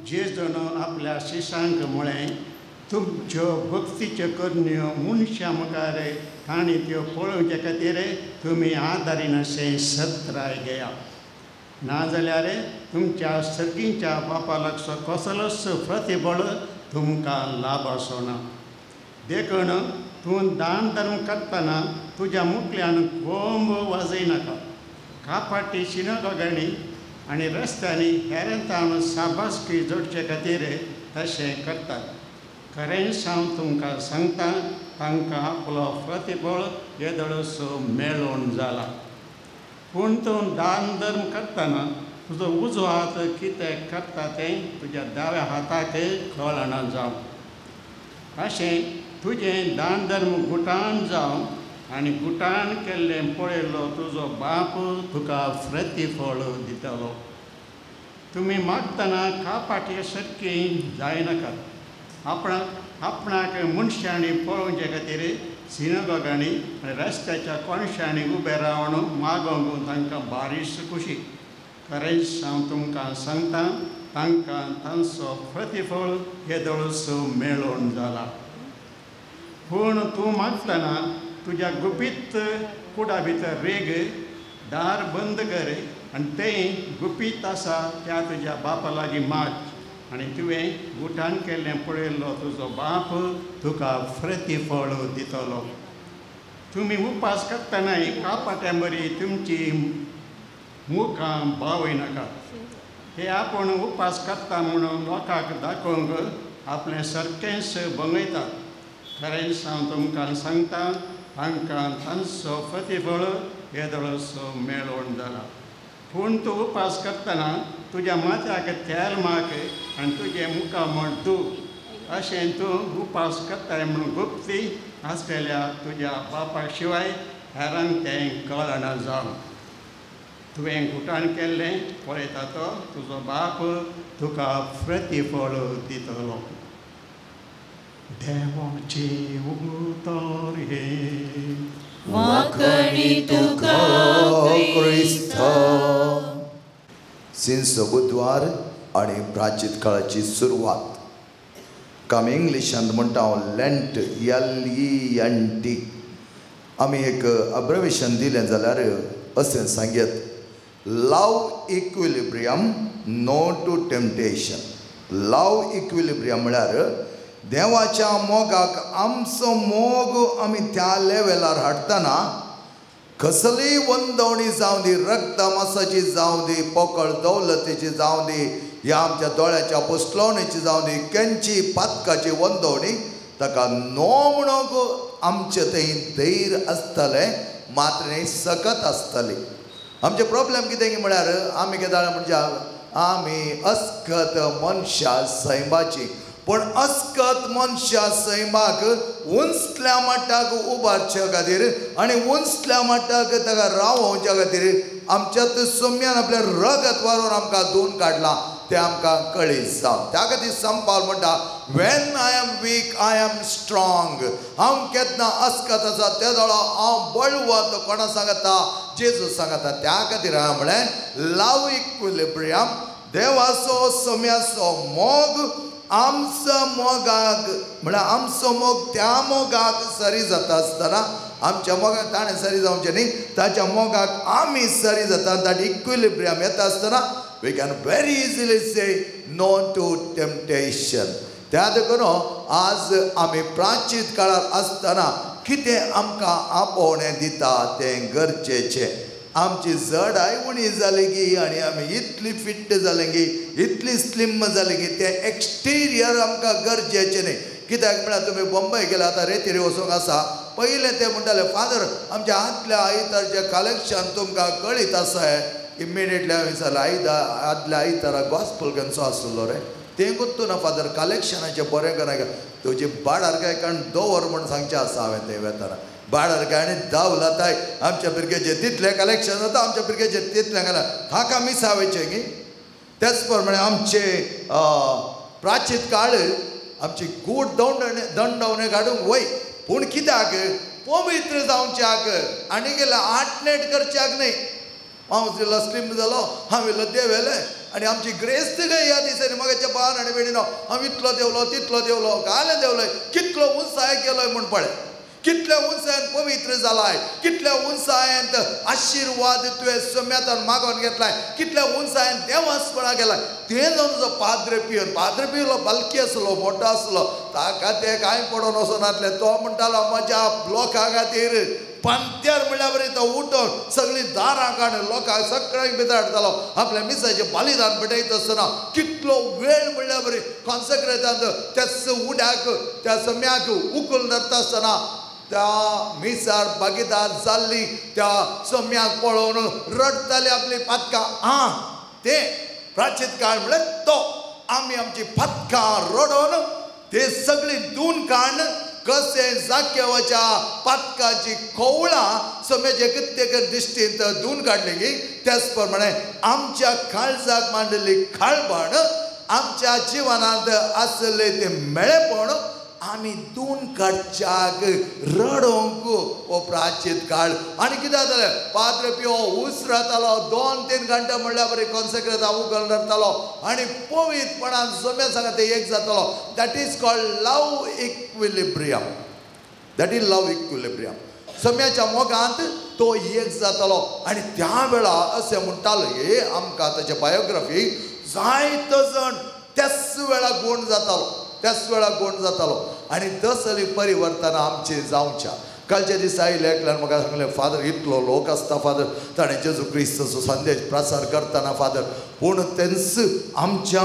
Speaker 8: जेजून आपल्या शिशांक म्हळें, तुमच्यो भक्तीच्यो करण्यो मनशां मुखार तांणी त्यो पळोवचे खातीर तुमी आदारिनाशें सत्राय घेया, नाजाल्यार तुमच्या सर्गीच्या बापा लागचो कसलोच प्रतिबळ तुमकां लाभ आसना. देखून तूं दान धर्म करतना तुज्या मुखल्यान कोंब वाजयनाका. कापाटी शिनगोगांनी आनी रस्त्यांनी हेरांतान साबासकी जोडचे खातीर तशें करतात. खरेंच हांव तुमकां सांगता, तांकां आपलो प्रतिबळ येदोळसो मेळोवन जाला. पूण तूं दान धर्म करतना तुजो उजवो हात कितें करता तें तुज्या दाव्या हाताक कळना जावं. अशें तुजें दान धर्म गुटान जावं आनी गुटान केल्लें पळयलो तुजो बाप तुका प्रतिफळ दितलो. तुमी मागतना कापाटे सारकी जायनाकात. आपणाक आपणाक मनशांनी पळोवचे खातीर सिनगोगांनी आनी रस्त्याच्या कोनशांनी उबे रावन मागोवंक तांकां बारीस खुशी. खरेंच हांव तुमकां सांगता, तांकां तांचो प्रतिफळ येदोळसो मेळोवन जाला. पूण तूं मागतना तुज्या गुपीत कुडा भितर रेग, दार बंद कर आनी तें गुपीत आसा त्या तुज्या बापा लागीं माग, आनी तुवें गुटान केल्लें पळयल्लो तुजो बाप तुका प्रतिफळ दितलो. तुमी उपास करतनाय कापाट्यां बरी तुमची मुखां बावयनाका. हे आपूण उपास करता म्हणून लोकांक दाखोवंक आपलें सारकेंच भंगयतात. खरेंच हांव तुमकां सांगता, तांकां तांचो प्रतिफळ येदोळसो मेळोवन जाला. पूण तूं उपास करतना तुज्या माथ्याक तेल माग आनी तुजें मुखामळ धू. अशें तूं उपास करताय म्हणून गुप्ती आसलेल्या तुज्या बापा शिवाय हेरांक तें कळना जावं. तुवें गुटान केल्लें पळयता तो तुजो बाप तुका प्रतिफळ दितलो. देवाचे उतर हें.
Speaker 4: वाखणी तुका
Speaker 2: क्रिस्ता. सिन्स बुधवार आनी प्राचीत काळाची सुरवात. आमी इंग्लिशांत म्हणटा लेंट, LENT. आमी एक अब्रवेशन दिलें जाल्यार अशें सांगयत, love equilibrium, no to temptation. Love equilibrium म्हळ्यार देवाच्या मोगाक आमचो मोग आमी त्या लेवलार हाडटना कसलीय वंदवणी जावं दी, रक्त मासाची जावं दी, पोकळ दौलतीची जावं दी, ह्या आमच्या दोळ्याच्या पोसलवणेची जावं दी, केंची पातकाची वंदवणी ताका नो म्हणूंक आमचें थंय धैर्य आसतलें, मात्र न्ही सकत आसतली. आमचें प्रॉब्लम कितें म्हळ्यार आमी कितें म्हणजे आमी अस्कत मनशां सैमाची, पूण अस्कत मनशां सैमाक उंचल्या मट्टाक उबारच्या खातीर आनी उंचल्या मट्टाक ताका रावोवच्या खातीर आमच्या सोम्यान आपल्या रगत वारोवन आमकां धुवन काडलां तें आमकां कळीत जावं. त्या खातीर संपाल म्हणटा when I am weak I am strong. हांव केन्ना अस्कत आसा त्या वेळार हांव बळवंत. कोणा सांगता? जेजू सांगता. त्या खातीर हांवें म्हळें लव इक्विलिब्रियम, देवाचो सोम्याचो मोग आमचो मोगाक म्हळ्यार आमचो मोग त्या मोगाक सरी जाता आसतना आमच्या मोगाक ताणें सरी जावचें न्ही, ताच्या मोगाक आमी सरी जाता, that equilibrium येता आसतना we can very easily say no to temptation. त्या देखून आज आमी प्राचीन काळार आसतना कितें आमकां आपोवणें दिता तें गरजेचें. आमची जडाय उणी जाली की आनी आमी इतली फिट्ट जाली की इतली स्लिम जाली की तें एक्सटिरियर आमकां गरजेचें न्ही. कित्याक म्हळ्यार तुमी बॉम्बे गेले आतां रेतीर वचूंक आसा, पयलें ते म्हणटाले फादर आमच्या आदल्या आयतारचें कलेक्शन तुमकां कळीत आसा. इमिडिएटली हांवें विचारलें आदल्या आयतारा गॉस्पल खंयचो आसलो रे? तें कोत्तू ना फादर, कलेक्शनाचें बरें करना तुजे बाडार काय कारण दवर म्हूण सांगचें आसा. हांवें तें वेताना बाडार काय आनी धांवलाताय आमच्या भुरग्याचें तितलें कलेक्शन जाता, आमच्या भुरग्याचें तितलें घाला हाका मिसावेचें की. त्याच प्रमाणे आमचे प्राचीन काळ आमची कूड दंडवणे काडूंक वय, पूण कित्याक पवित्र जावच्याक आनी गेल्या आटनेट करच्याक न्ही. हांव इल्लो स्लिम जालो, हांव इल्लो देंवलें आनी आमची ग्रेस्त काय ह्या दिसांनी म्हाका बान आनी बेणीनो हांव इतलो देंवलो तितलो देंवलो घालें देंवलोय कितलो उंचाय गेलोय म्हूण पळय, कितल्या उंचायेन पवित्र जालाय, कितल्या उंचायेन आशिर्वाद तुवें सोम्यातान मागोवन घेतलाय, कितल्या उंचायेन देवासपणा गेलाय. तें जावन तुजो पाद्रे पिवन, पाद्रे पिवलो बालकी आसलो मोठो आसलो, ताका तें कांय पडोन वचनासलें. तो म्हणटालो म्हज्या लोकां खातीर पांत्यार म्हणल्यार बरी तो उठोन सगळीं दारां काडून लोकांक सगळ्यांक भितर हाडटालो, आपल्या मिसाचें बलिदान पेटयता आसतना कितलो वेळ म्हणल्यार बरी कॉन्सेक्रेटांत त्याच उड्याक त्या सम्याक उखलून धरता आसतना त्या मिसार भागीदार जाल्ली त्या सम्याक पळोवन रडटाली आपली पातकां. आं तें प्राचीन काळ म्हळ्यार तो आमी आमची पातकां रडोवन ते सगळीं धुवन काडून कशें जाक्यावाच्या पातकाची खोवळां सम्याचे कित्येक दिश्टींत धुवन काडली की त्याच प्रमाणे आमच्या काळजाक मांडलेली खाळपण आमच्या जिवनांत आसलें तें मेळेपण आमी धुवन काडच्याक रडोवंक हो प्राचीन काळ. आनी कितें जातालें पाद्रे पियो उसरातालो 2-3 घंटे म्हणल्यार बरें कॉन्सेक्रेट उगल धरतालो आनी पवित्रपणान सोम्या सांगा ते एक जातालो. That is called love equilibrium, that is love equilibrium. सोम्याच्या मोगांत तो एक जातालो आनी त्या वेळार अशें म्हणटालो हे आमकां ताचे बायोग्राफी जायतो जाण त्याच वेळार गूण जातालो, त्याच वेळार गूण जातालो आनी तसली परिवर्तनां आमची जावच्या. कालच्या दिसा आयले एकल्यान म्हाका सांगलें फादर इतलो लोक आसता फादर, ताणें जेजू क्रिस्ताचो संदेश प्रसार करतना फादर, पूण तेंच आमच्या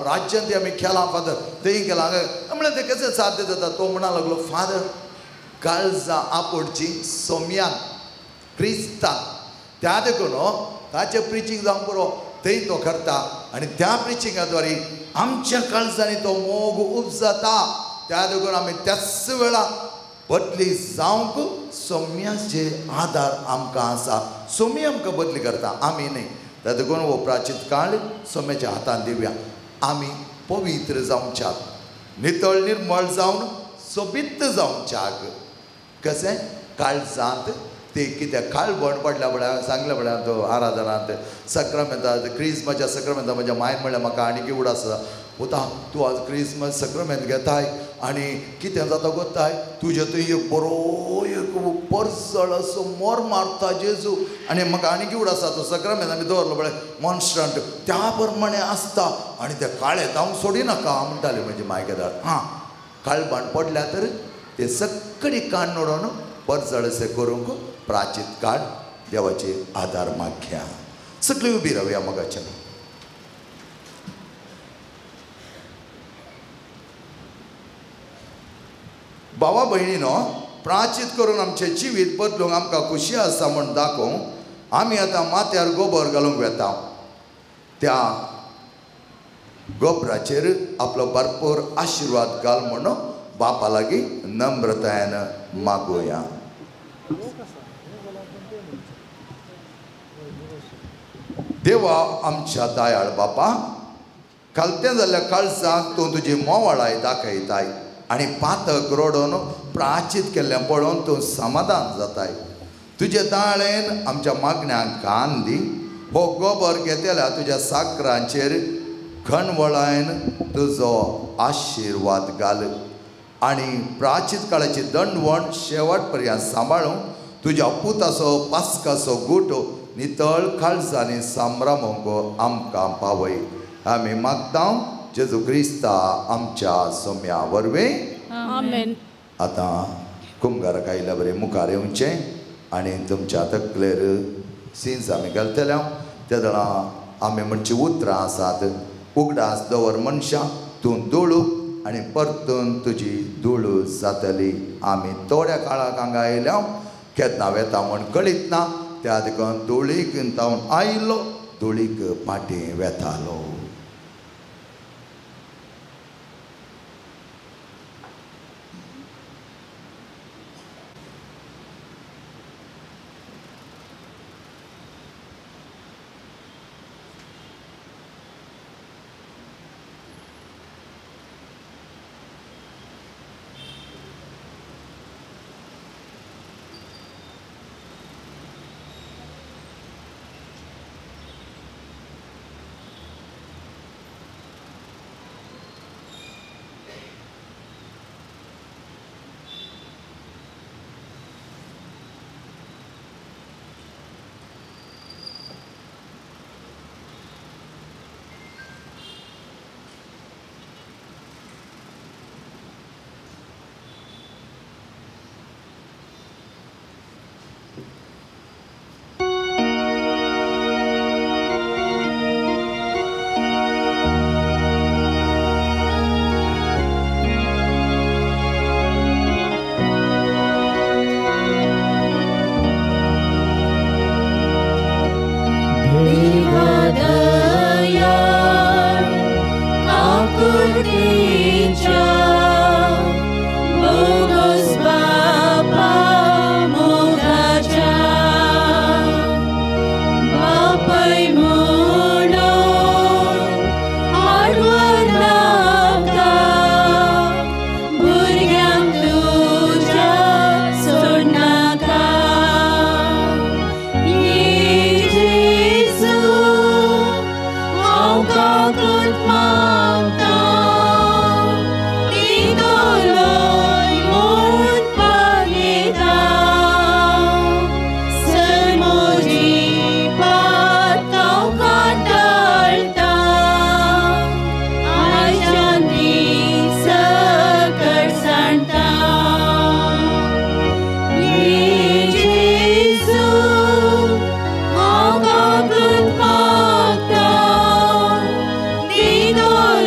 Speaker 2: राज्यांत आमी केलां फादर, तेंय केलां. म्हणलें तें कशें साध्य जाता? तो म्हणा लागलो फादर काळजां आपोडची सोम्यान क्रिस्तान, त्या देखून ताचें प्रिचींग जावंक पुरो थंय तो करता आनी त्या प्रिचिंगा द्वारे आमच्या काळजांनी तो मोग उपजाता. त्या देखून आमी त्याच वेळा बदली जावंक सोम्याचे आदार आमकां आसा. सोमी आमकां बदली करता, आमी न्ही. त्या देखून हो प्राचीन काळ सोम्याच्या हातान दिवया. आमी पवित्र जावच्याक, नितळ निर्मळ जावन सोबीत जावच्याक. कशें काळजांत ते कित्याक काळबण पडल्या म्हळ्यार सांगलें म्हळ्यार तो आराधनांत सक्रामेंतांत क्रिस्मसाच्या सक्रामेंता म्हज्या मायन म्हळ्यार म्हाका आनी उडास आसा पुता तूं आज क्रिस्मस सक्रामेंत घेताय आनी कितें जाता गोताय तुजे थंय एक बरो एक परसळ असो मोर मारता जेजू आनी म्हाका आनी उडास आसा तो सक्रामेंत आमी दवरलो पळय मॉन्स्ट्रंट त्या प्रमाणे आसता आनी ते काळे धांवंक सोडिनाका म्हणटाले म्हजी माय केदाळ. हां काळबाण पडल्या तर ते सगळी काण उडोवन परजळसे करूंक प्राचीत काळ देवाचे आदार मागया. सगळी उबी रावया मगाच्या. भावा भयणीनो, प्राचीत करून आमचें जिवीत बदलूंक आमकां खुशी आसा म्हूण दाखोवंक आमी आतां माथ्यार गोबर घालूंक वेता. त्या गोबराचेर आपलो भरपूर आशिर्वाद घाल म्हणून बापा लागीं नम्रतायेन मागोया. देवा आमच्या दयाळ बापा, खालतें जाल्ल्या काळजाक तूं तुजी मोवाळाय दाखयताय आनी पातक रडोवन प्राचीत केल्लें पळोवन तूं समाधान जाताय. तुजे दाळेन आमच्या मागण्यांक कान दी. हो गोबर घेतल्या तुज्या साकरांचेर खणवळायन तुजो आशिर्वाद घाल आनी प्राचीत काळाची दंडवण शेवट पर्यंत सांबाळूंक तुज्या पुताचो पास्काचो गुट नितळ काळजांनी सांभ्रामूंक आमकां पावय. आमी मागता जेजू क्रिस्ता आमच्या सोम्या वरवीं.
Speaker 5: आमेन.
Speaker 2: आतां कुमगाराक आयल्या बरें मुखार येवचें आनी तुमच्या तकलेर सिंस आमी घालतले. त्या वेळा आमी म्हणची उतरां आसात, उगडास दवर मनशां तूं धुळू आनी परतून तुजी धुळू जातली. आमी थोड्या काळाक हांगा आयल्या, केन्ना वेता म्हूण कळीत ना, त्या देखून धुळीक तावन आयलो, धुळीक फाटीं वेतालो.
Speaker 4: Dino.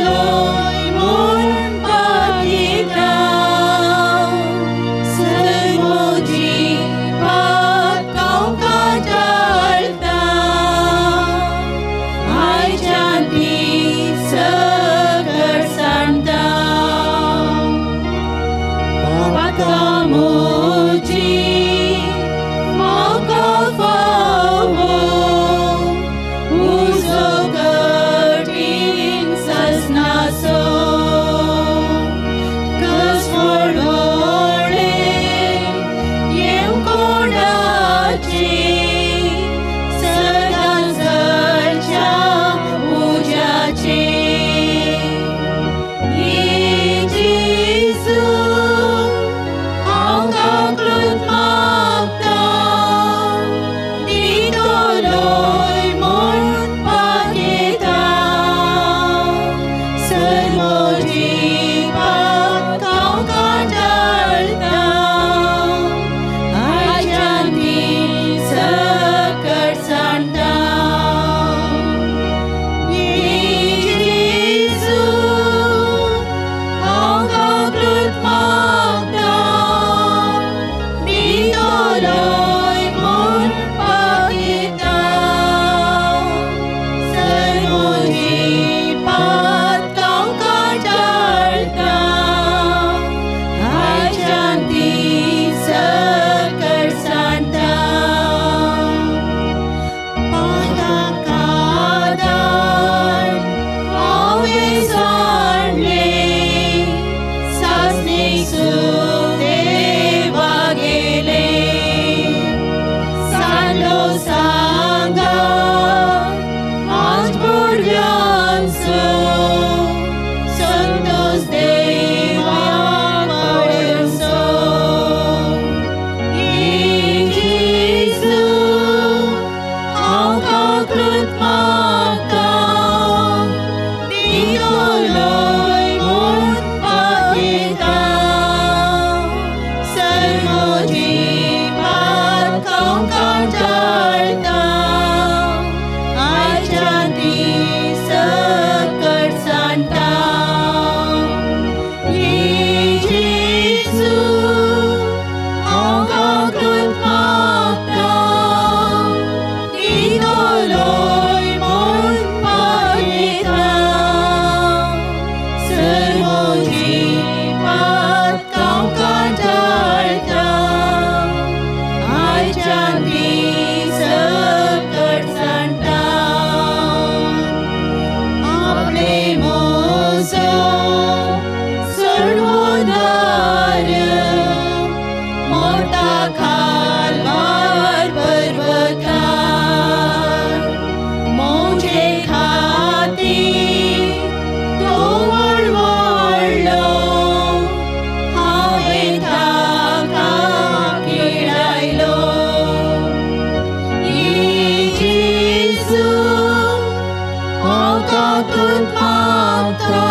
Speaker 4: काकूत मागता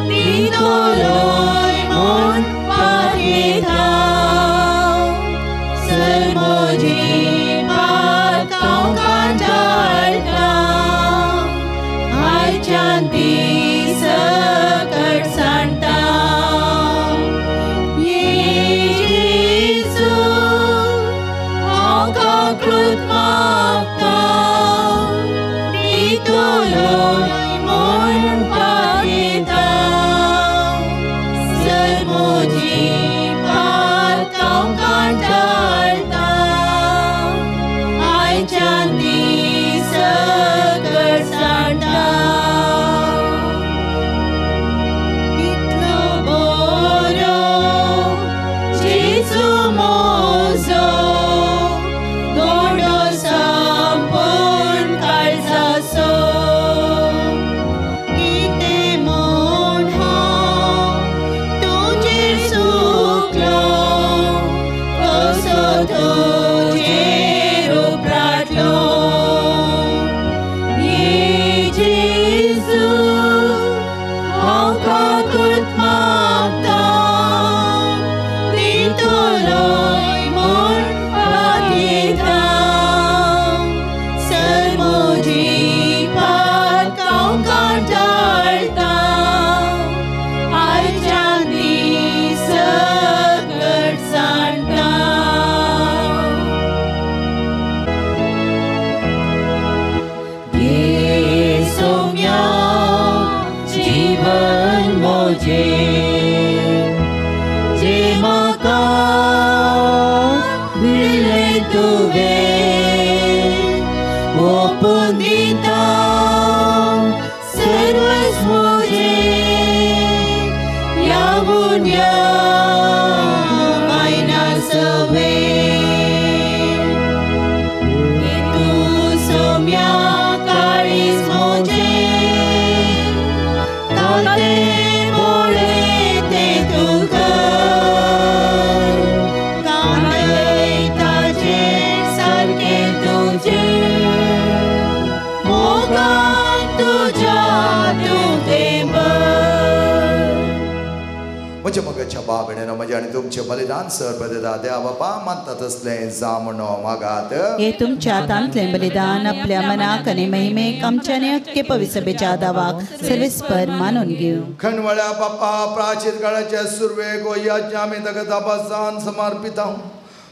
Speaker 4: दितलोय म्हूण पातयेता सर म्हजी पातकां कांटाळटा आयच्यान ती सकट सांडटा ये जेजू हांव काकूत मागता दितलोय म्हूण पातयेता सर म्हजी पातकां कांटाळटा आयच्यान ती सकट सांडटा इतलो बरो जेजू म्हजो गोडो संपूर्ण काळजाचो कितें म्हूण हांव तुजेर चुकलो कसो तुजेर उपराटलो ये जेजू हांव काकूत मागता दितलोय म्हूण पातयेता सर म्हजी पातकां कांटाळटा आयच्यान ती सकट सांडटा. घे सोम्या जीवन म्हजें जें म्हाका दिलें तुवें ओपून दिता सर्वस्व म्हजें ह्या गुन्या मायना सवें तूं सोम्या काळीज म्हजें तातें मोळें तें तूं कर कांदयताचेर सारकें तुजें मोगान तुज्या तूं तें भर.
Speaker 2: म्हज्या मोगाच्या बाप भयणींनो म्हजें आनी तुमचें बलिदान सर पदता देवा बापा मानता तसलें जावं मागात.
Speaker 1: हे तुमच्या हातांतलें बलिदान आपल्या मनाक आनी महिमेक आमच्या आनी अख्खे पविसभेच्या दावाक सर्वेस्पर मानून घेवं.
Speaker 2: खणवळ्या बापा प्राचीन काळाच्या सुरवेक हो यज्ञ आमी ताका दाबासान समर्पिता.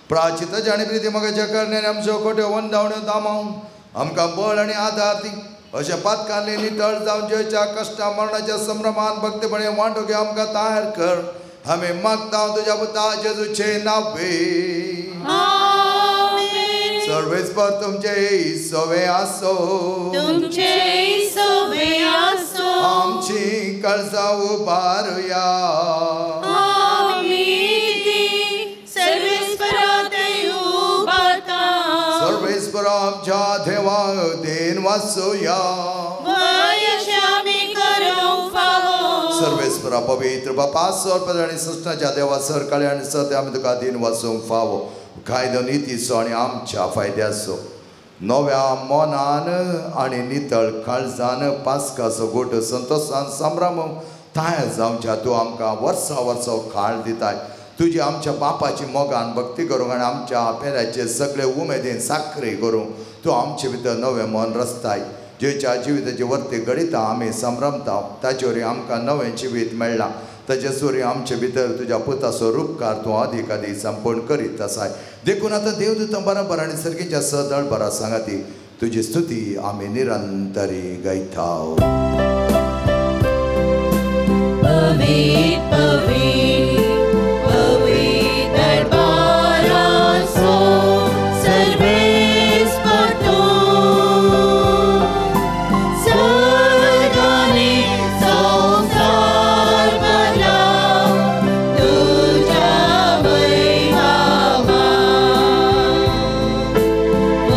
Speaker 2: प्राचीत आनी प्रिती मोगाच्या करण्यान आमच्यो खोट्यो वंदावण्यो दामाव आमकां बळ आनी आदार दी. अशें पातकांनी नितळ जावन जेच्या कश्टा मरणाच्या संभ्रमान भक्तीपणे वांटो घेवन आमकां तयार कर. आमी मागता तुज्या पुता जेजूचे नावे.
Speaker 4: आमेन.
Speaker 2: सर्वेस्पर तुमचे सवे आसो.
Speaker 4: तुमचे सवे आसो.
Speaker 2: आमची काळजां उबारुया.
Speaker 4: आमी ती सर्वेस्परा थंय उबारता.
Speaker 2: सर्वेस्पर आमच्या देवा देन वासुया.
Speaker 4: वयशे आमी करूंक फावो.
Speaker 2: सर्वेस्परा पवित्र बापा सर आनी सृष्टाच्या देवा सरकाळी आनी सत्य आमी तुका दिन वासूंक फावो. कायदो नितीचो आनी आमच्या फायद्याचो नव्या मनान आनी नितळ काळजान पास्काचो गोट संतोशान संभ्रम तयार जावच्या तूं आमकां वर्सा वर्सा काळ दिताय. तुजी आमच्या बापाची मोगान भक्ती करूंक आनी आमच्या पेल्याचे सगळे उमेदीन साखरी करूंक तूं आमचे भितर नवें मन रचताय. जेच्या जिविताची वर्ती घडिता आमी संभ्रमता ताचे वरवीं आमकां नवें जिवीत मेळ्ळां. ताचे वरवीं आमचे भितर तुज्या पुताचो रुपकार तूं अदीक अदीक संपूर्ण करीत आसाय. देखून आतां देवदूतां बराबर आनी सर्गीच्या सदळ बरा सांगाती तुजी स्तुती आमी निरंतरी गायता.
Speaker 4: पवित्र पवित्र पवित्र दरबाराचो सर्वेस्पर तूं सर्गांनी संवसार भरला तुज्या वैभवान.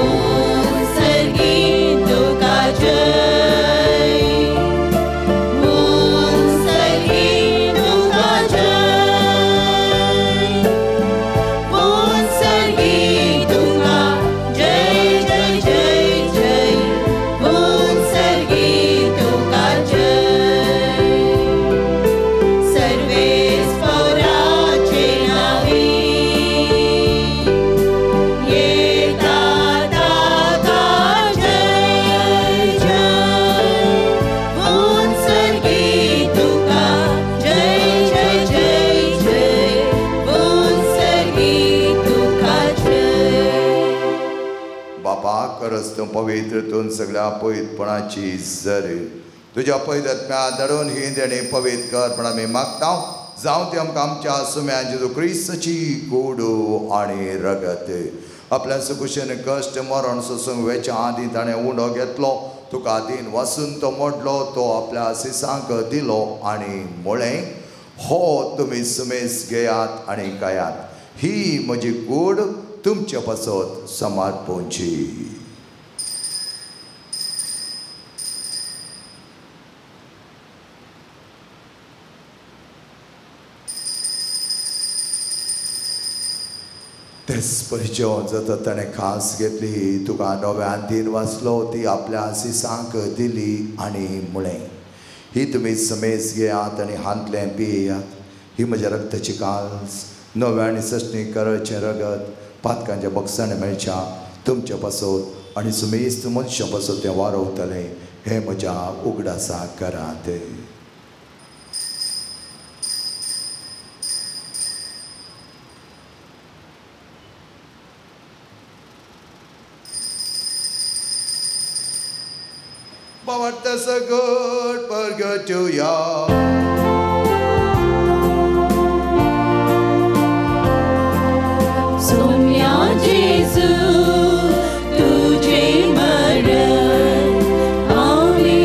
Speaker 4: उत्सर्गी तुका जय. उत्सर्गी तुका जय.
Speaker 2: पवित्र तूं सगळ्या पवित्रपणाची जर तुज्या पवित्र धाडून ही देणे पवित्र कर पण आमी मागता जावं ते आमकां आमच्या सुम्या जेजू क्रिस्ताची कूड आनी रगत. आपल्या सुकुशेन कश्ट मरण सोसूंक वेच्या आदीं ताणें उंडो घेतलो, तुका दीन वासून तो मोडलो, तो आपल्या सिसांक दिलो आनी म्हळें, हो तुमी सुमेस घेयात आनी खायात, ही म्हजी कूड तुमचे पासत समर्पणची. तेच परी जेवण जाता ताणें खास घेतली, तुका नव्यान दीन वाचलो, ती आपल्या सिसांक दिली आनी म्हळें, ही तुमी समेज घेयात आनी हांतलें पियात, ही म्हज्या रक्ताची काल्स, नव्या आनी सस्नी करचें रगत पातकांच्या बक्षाणे मेळच्या तुमचे पासत आनी सुमेस्त मनशां पासत तें वारवतलें, हें म्हज्या उगडासा करात. बाबा सगट परगटुया.
Speaker 4: सोम्या जेजू तुझे मरण आमी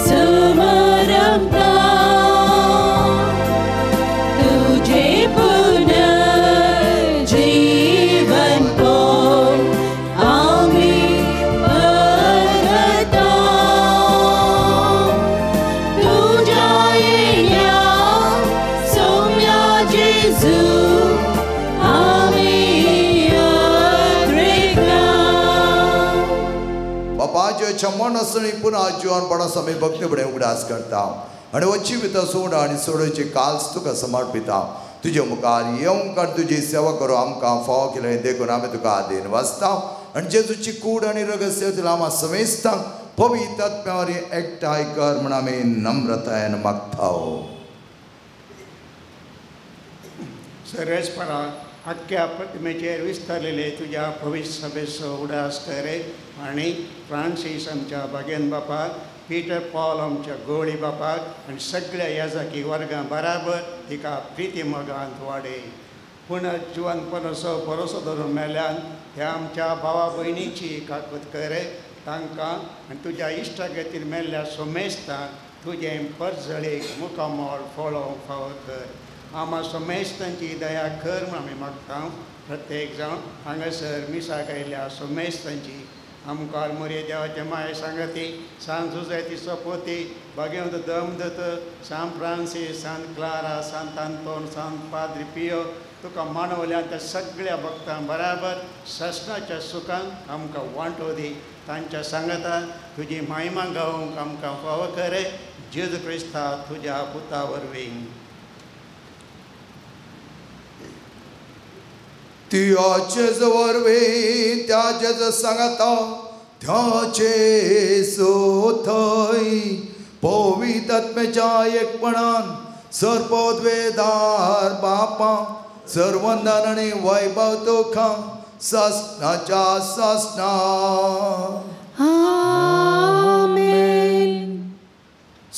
Speaker 4: समरपता, तुझे पुनर्जीवन पण आमी परता, तुझ्या येण्या सोम्या जेजू.
Speaker 2: बापाच्या मन आसून पुन्हा जिवन पणास आमी भक्ती उगडास करता आनी हो जिविता सोड आनी सोडोवची काल्स तुका समर्पिता. तुजे मुखार येवंक आनी तुजी सेवा करूं आमकां फावो केलें देखून आमी तुका आदीन वाचता आनी जेजूची कूड आनी रगत सेवतील आमा समेस्तांक पवित्र आत्म्या वरवीं एकठांय कर म्हूण आमी नम्रतायेन मागता.
Speaker 8: सर्वेस्परा आख्ख्या प्रतिमेचेर विस्तारलेले तुज्या पवित्र सभेचो उडास कर आनी फ्रांसीस आमच्या बागेन बापाक, पीटर पॉल आमच्या गोळी बापाक आनी सगळ्या याजाकी वर्गां बराबर तिका प्रिती मोगांत वाडय. पूण जिवनपणाचो भरोसो धरून मेल्यान ह्या आमच्या भावा भयणीची काकूत कर तांकां आनी तुज्या इश्टा खातीर मेल्ल्या सोमेस्तांक तुजें परजळीक मुखामळ फळोवंक फावो कर. आमा सोमेस्तांची दया कर म्हूण आमी मागता. प्रत्येक जावन हांगासर मिसाक आयिल्ल्या सोमेस्तांची आमकां मोरये देवाचे माये सांगती, सांत जुजायती सोपोती, बागेवंत दम दत्त, सांत फ्रांसीस, सांत क्लारा, सांत आंतोन, सांत पाद्री पियो तुका मानवल्या त्या सगळ्या भक्तां बराबर ससनाच्या सुखान आमकां वांटो दी. तांच्या सांगता तुजी महिमा गावंक आमकां फावो कर जेजू क्रिस्ता तुज्या पुता वरवीं.
Speaker 2: तियाचे वरवीं त्याचे सांगता त्याचे सोथय पवित्र आत्म्याच्या एकपणान सर्वोद्वेदार बापा सर्वंदन आनी वैभव तुका ससनाच्या ससना.
Speaker 1: आमेन.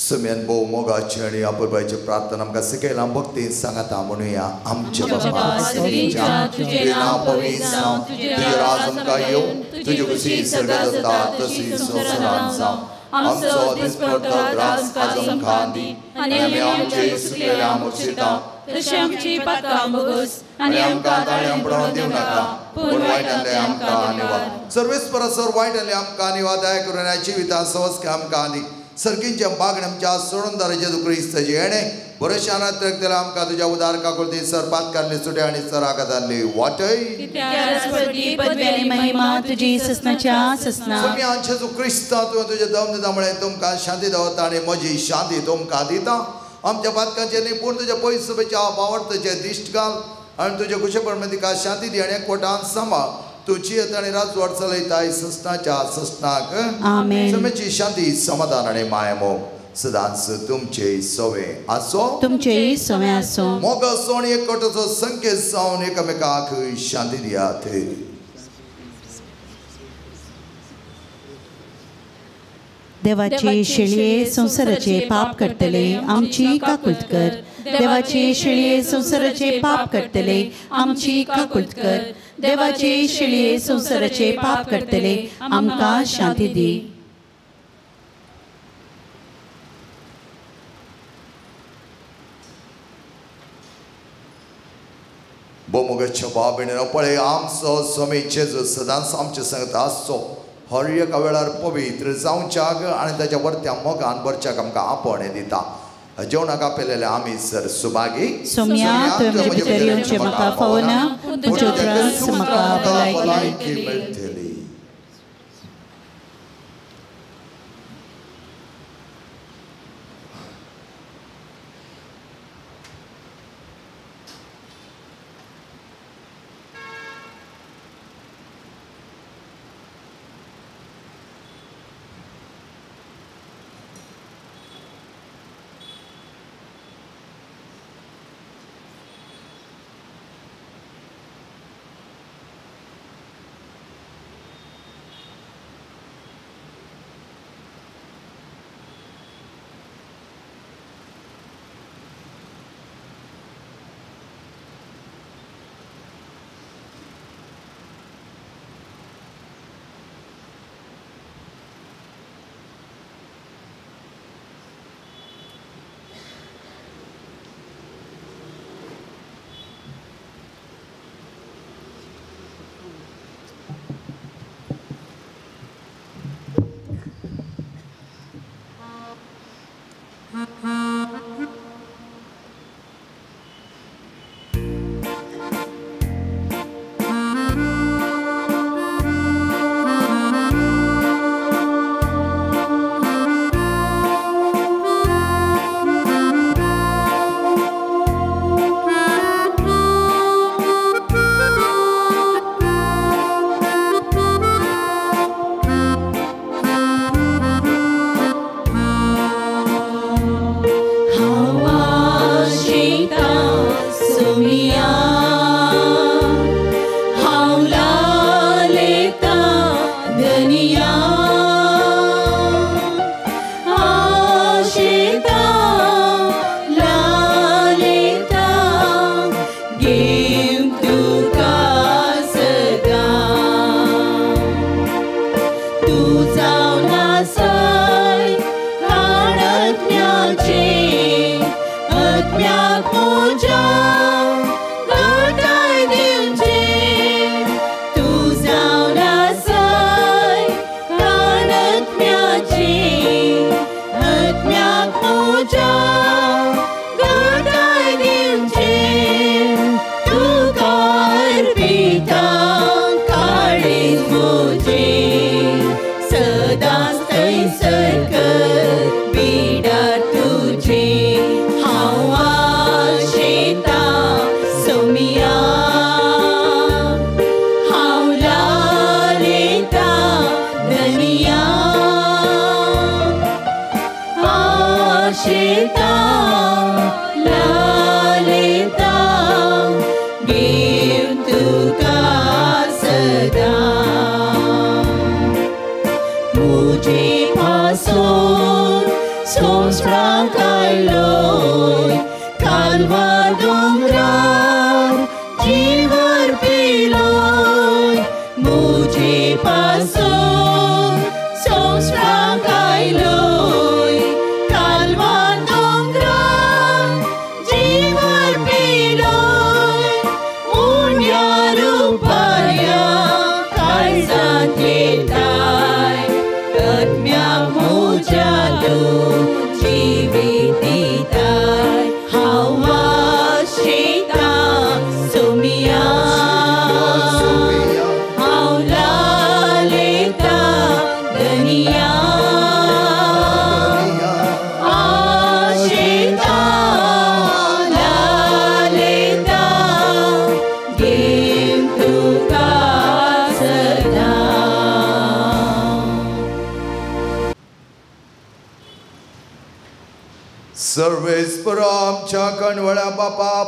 Speaker 2: सुम्यान भोव मोगाची आनी अपुरबायची प्रार्थना आमकां शिकयला भक्तीन सांगता म्हणुया. आमचे बापा तुजें नांव पवित्र जावं, तुजें राज आमकां येवं, तुजी खुशी स्वर्गांत जाता तशी संवसारांत जावं. आमचो दिसपडतो ग्रास आज आमकां दी आनी आमी आमचे चुकलेल्या मोक्षिता
Speaker 5: तशें आमची पातकां भोगोस
Speaker 2: आनी आमकां ताळ्यां पडोवन दिवं नाका, पूण वायटांतले आमकां निवार. सर्वेस्परा सर वायटांतले आमकां निवार दया करून ह्या जिवितांत सवस्के आमकां दी. सर्गींच्या मागण्या आमच्या सोडून जेजू क्रिस्ताचे येणें भरोशान रक्तला आमकां तुज्या उदार काकुळती सर पातकांतली सुट्या आनी सर आघातांतली वाटय.
Speaker 1: महिमा तुजी ससनाच्या ससना.
Speaker 2: जेजू क्रिस्ता तुवें तुजें दम दिता म्हळें तुमकां शांती दवरता आनी म्हजी शांती तुमकां दिता. आमच्या पातकांचेर न्ही पूण तुज्या पयसुपेच्या बावडताचेर दिश्ट घाल आनी तुज्या कुशेपण तिका शांती दी आनी एकवटान सांबाळ. तूं जियेत आनी राजवाड चलयताय ससनाच्या ससनाक.
Speaker 1: आमेन.
Speaker 2: समेची शांती समाधान आनी मायमोग सदांच तुमचे सवे आसो,
Speaker 1: तुमचेय सवे आसो.
Speaker 2: मोग आसो आनी एकवटाचो संकेत जावन एकामेकाक शांती दियात.
Speaker 1: देवाचे शेळये संवसाराचे पाप करतले आमची काकुळट कर. देवाचे शेळये संवसाराचे पाप करतले आमची काकुळट कर. देवाचे शेळये संवसाराचे पाप करतले आमकां शांती दी.
Speaker 2: बोमोगच्छ बाबेणो पळय आमचो स्वामी जेजू सदांच आमचे संगत आसचो हर एका वेळार पवित्र जावच्याक आनी ताच्या वरत्या मोगान भरच्याक आमकां आपोवणें दिता. जेवणाक आपयलेले आमी सर सुभागी.
Speaker 1: सोम्या तुवें म्हजे भितर येवचें म्हाका फावना, तुमचे उपरांत म्हाका
Speaker 2: भलायकी मेळटली.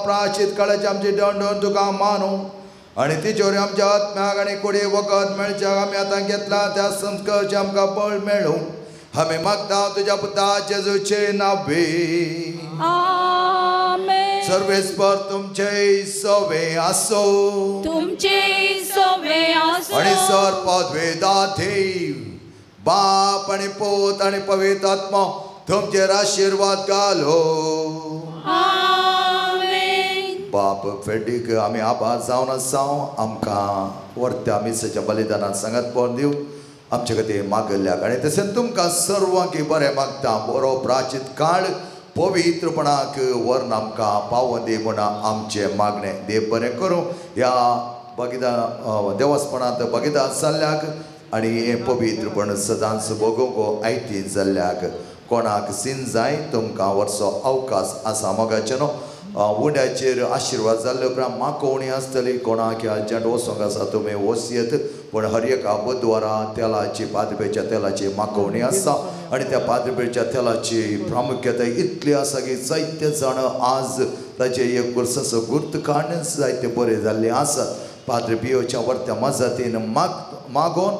Speaker 9: प्राचित काळाचे आमचे दंडून तुका मानू आनी तिचोर आमच्या आत्म्याक आनी कुडी वखद मेळच्याक आमी आतां घेतला त्या संस्कारचें आमकां बळ मेळूं. आमी मागता तुज्या पुता जेजूचे नावे.
Speaker 5: आमेन.
Speaker 9: सर्वेस्पर तुमचे सवे आसो.
Speaker 5: तुमचे सवे आसो.
Speaker 9: आनी सर पदवेदा देव बाप आनी पूत आनी पवित्र आत्मो तुमचेर आशिर्वाद घालो.
Speaker 5: आमेन.
Speaker 9: बाप फेडीक आमी आभार जावन आसा आमकां वर्त्या मिसाच्या बलिदानान सांगात पळोवन दिवं आमचे खातीर मागल्ल्याक आनी तशेंच तुमकां सर्वांक बरें मागता बरो प्राचीत काळ पवित्रपणाक व्हरून आमकां पावोवन दी म्हूण आमचें मागणें. देव बरें करूं ह्या बगिदा देवस्पणांत बगिदा जाल्ल्याक आनी हें पवित्रपण सदांच भोगोवंक आयती जाल्ल्याक कोणाक सीन जाय तुमकां वर्सो अवकाश आसा. मोगाचें न्हू उंड्याचेर आशिर्वाद जाल्ले उपरांत माकोवणी आसतली. कोणाक अर्जंट वचोंक आसा तुमी वचयेत पूण हर एका बुधवारा तेलाची पाद्रपेच्या तेलाची माकोवणी आसा आनी त्या पाद्रपेच्या तेलाची प्रामुख्यता इतली आसा की जायते जाण आज ताचे एक वर्साचो गुर्त काडून जायते बरे जाल्ले आसात. पाद्र पियोच्या वर्त्या मजातीन मागोवन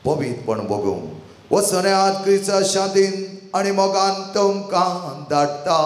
Speaker 9: पवित्रपण भोगूंक वचोन आत क्रिस्ता शांतीन आनी मोगान तुमकां धाडटा.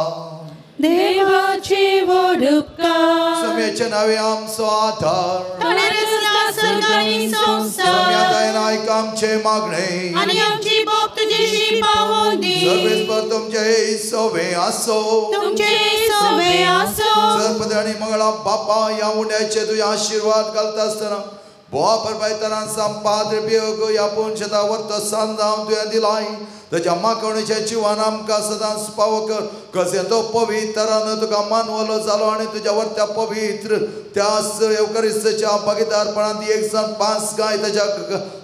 Speaker 4: देवाचे व्हड उपकार.
Speaker 9: सम्याचे नावे आमचो आधार.
Speaker 4: ताणें रचला सर्ग आनी संवसार.
Speaker 9: सम्या दयेन आयक आमचें मागणें
Speaker 4: आनी आमची भक्त तुजेशी पावोवन दी.
Speaker 9: सर्वेस्पर तुमचे सवे आसो.
Speaker 4: तुमचे सवे आसो.
Speaker 9: सरपद आनी मंगळा बापा ह्या उंड्याचे तुजे आशिर्वाद घालता आसतना बोवा परबायतरान संपाद्र पियोग ह्या पुनशेता वर्त सांजांव तुवें दिलाय ताच्या माकवणेच्या जिवान आमकां सदांच पावो कर. कशें तो पवित्रान तुका मानवलो जालो आनी तुज्या वर्त्या पवित्र त्याच येवकरिस्ताच्या भागीदारपणांत एक जावन 5 गाय ताच्या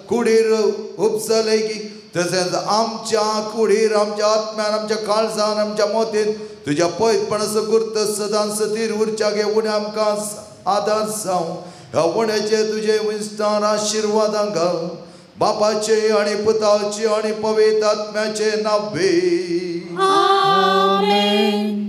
Speaker 9: कुडीर उपसले की तशेंच आमच्या कुडीर आमच्या आत्म्यान आमच्या काळजान आमच्या मोतीन तुज्या पवित्रपणाचो गुर्त सदांच थीर उरच्या गे उणें आमकां आदार जावं. ह्या उण्याचे तुजे विस्तार आशिर्वादां घाल बापाचे आनी पुताचे आनी पवित्र आत्म्याचे नावे.
Speaker 4: आमेन.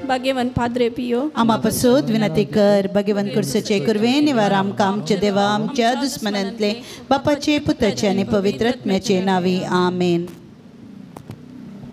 Speaker 5: भाग्यवन पाद्रे पियो
Speaker 1: आमा पसूद विनती कर. भगवंत कुर्सचे कुर्वे निवार आमकां आमच्या देवा आमच्या दुस्मनांतले बापाचे पुताचे आनी पवित्र आत्म्याचे नावी. आमेन.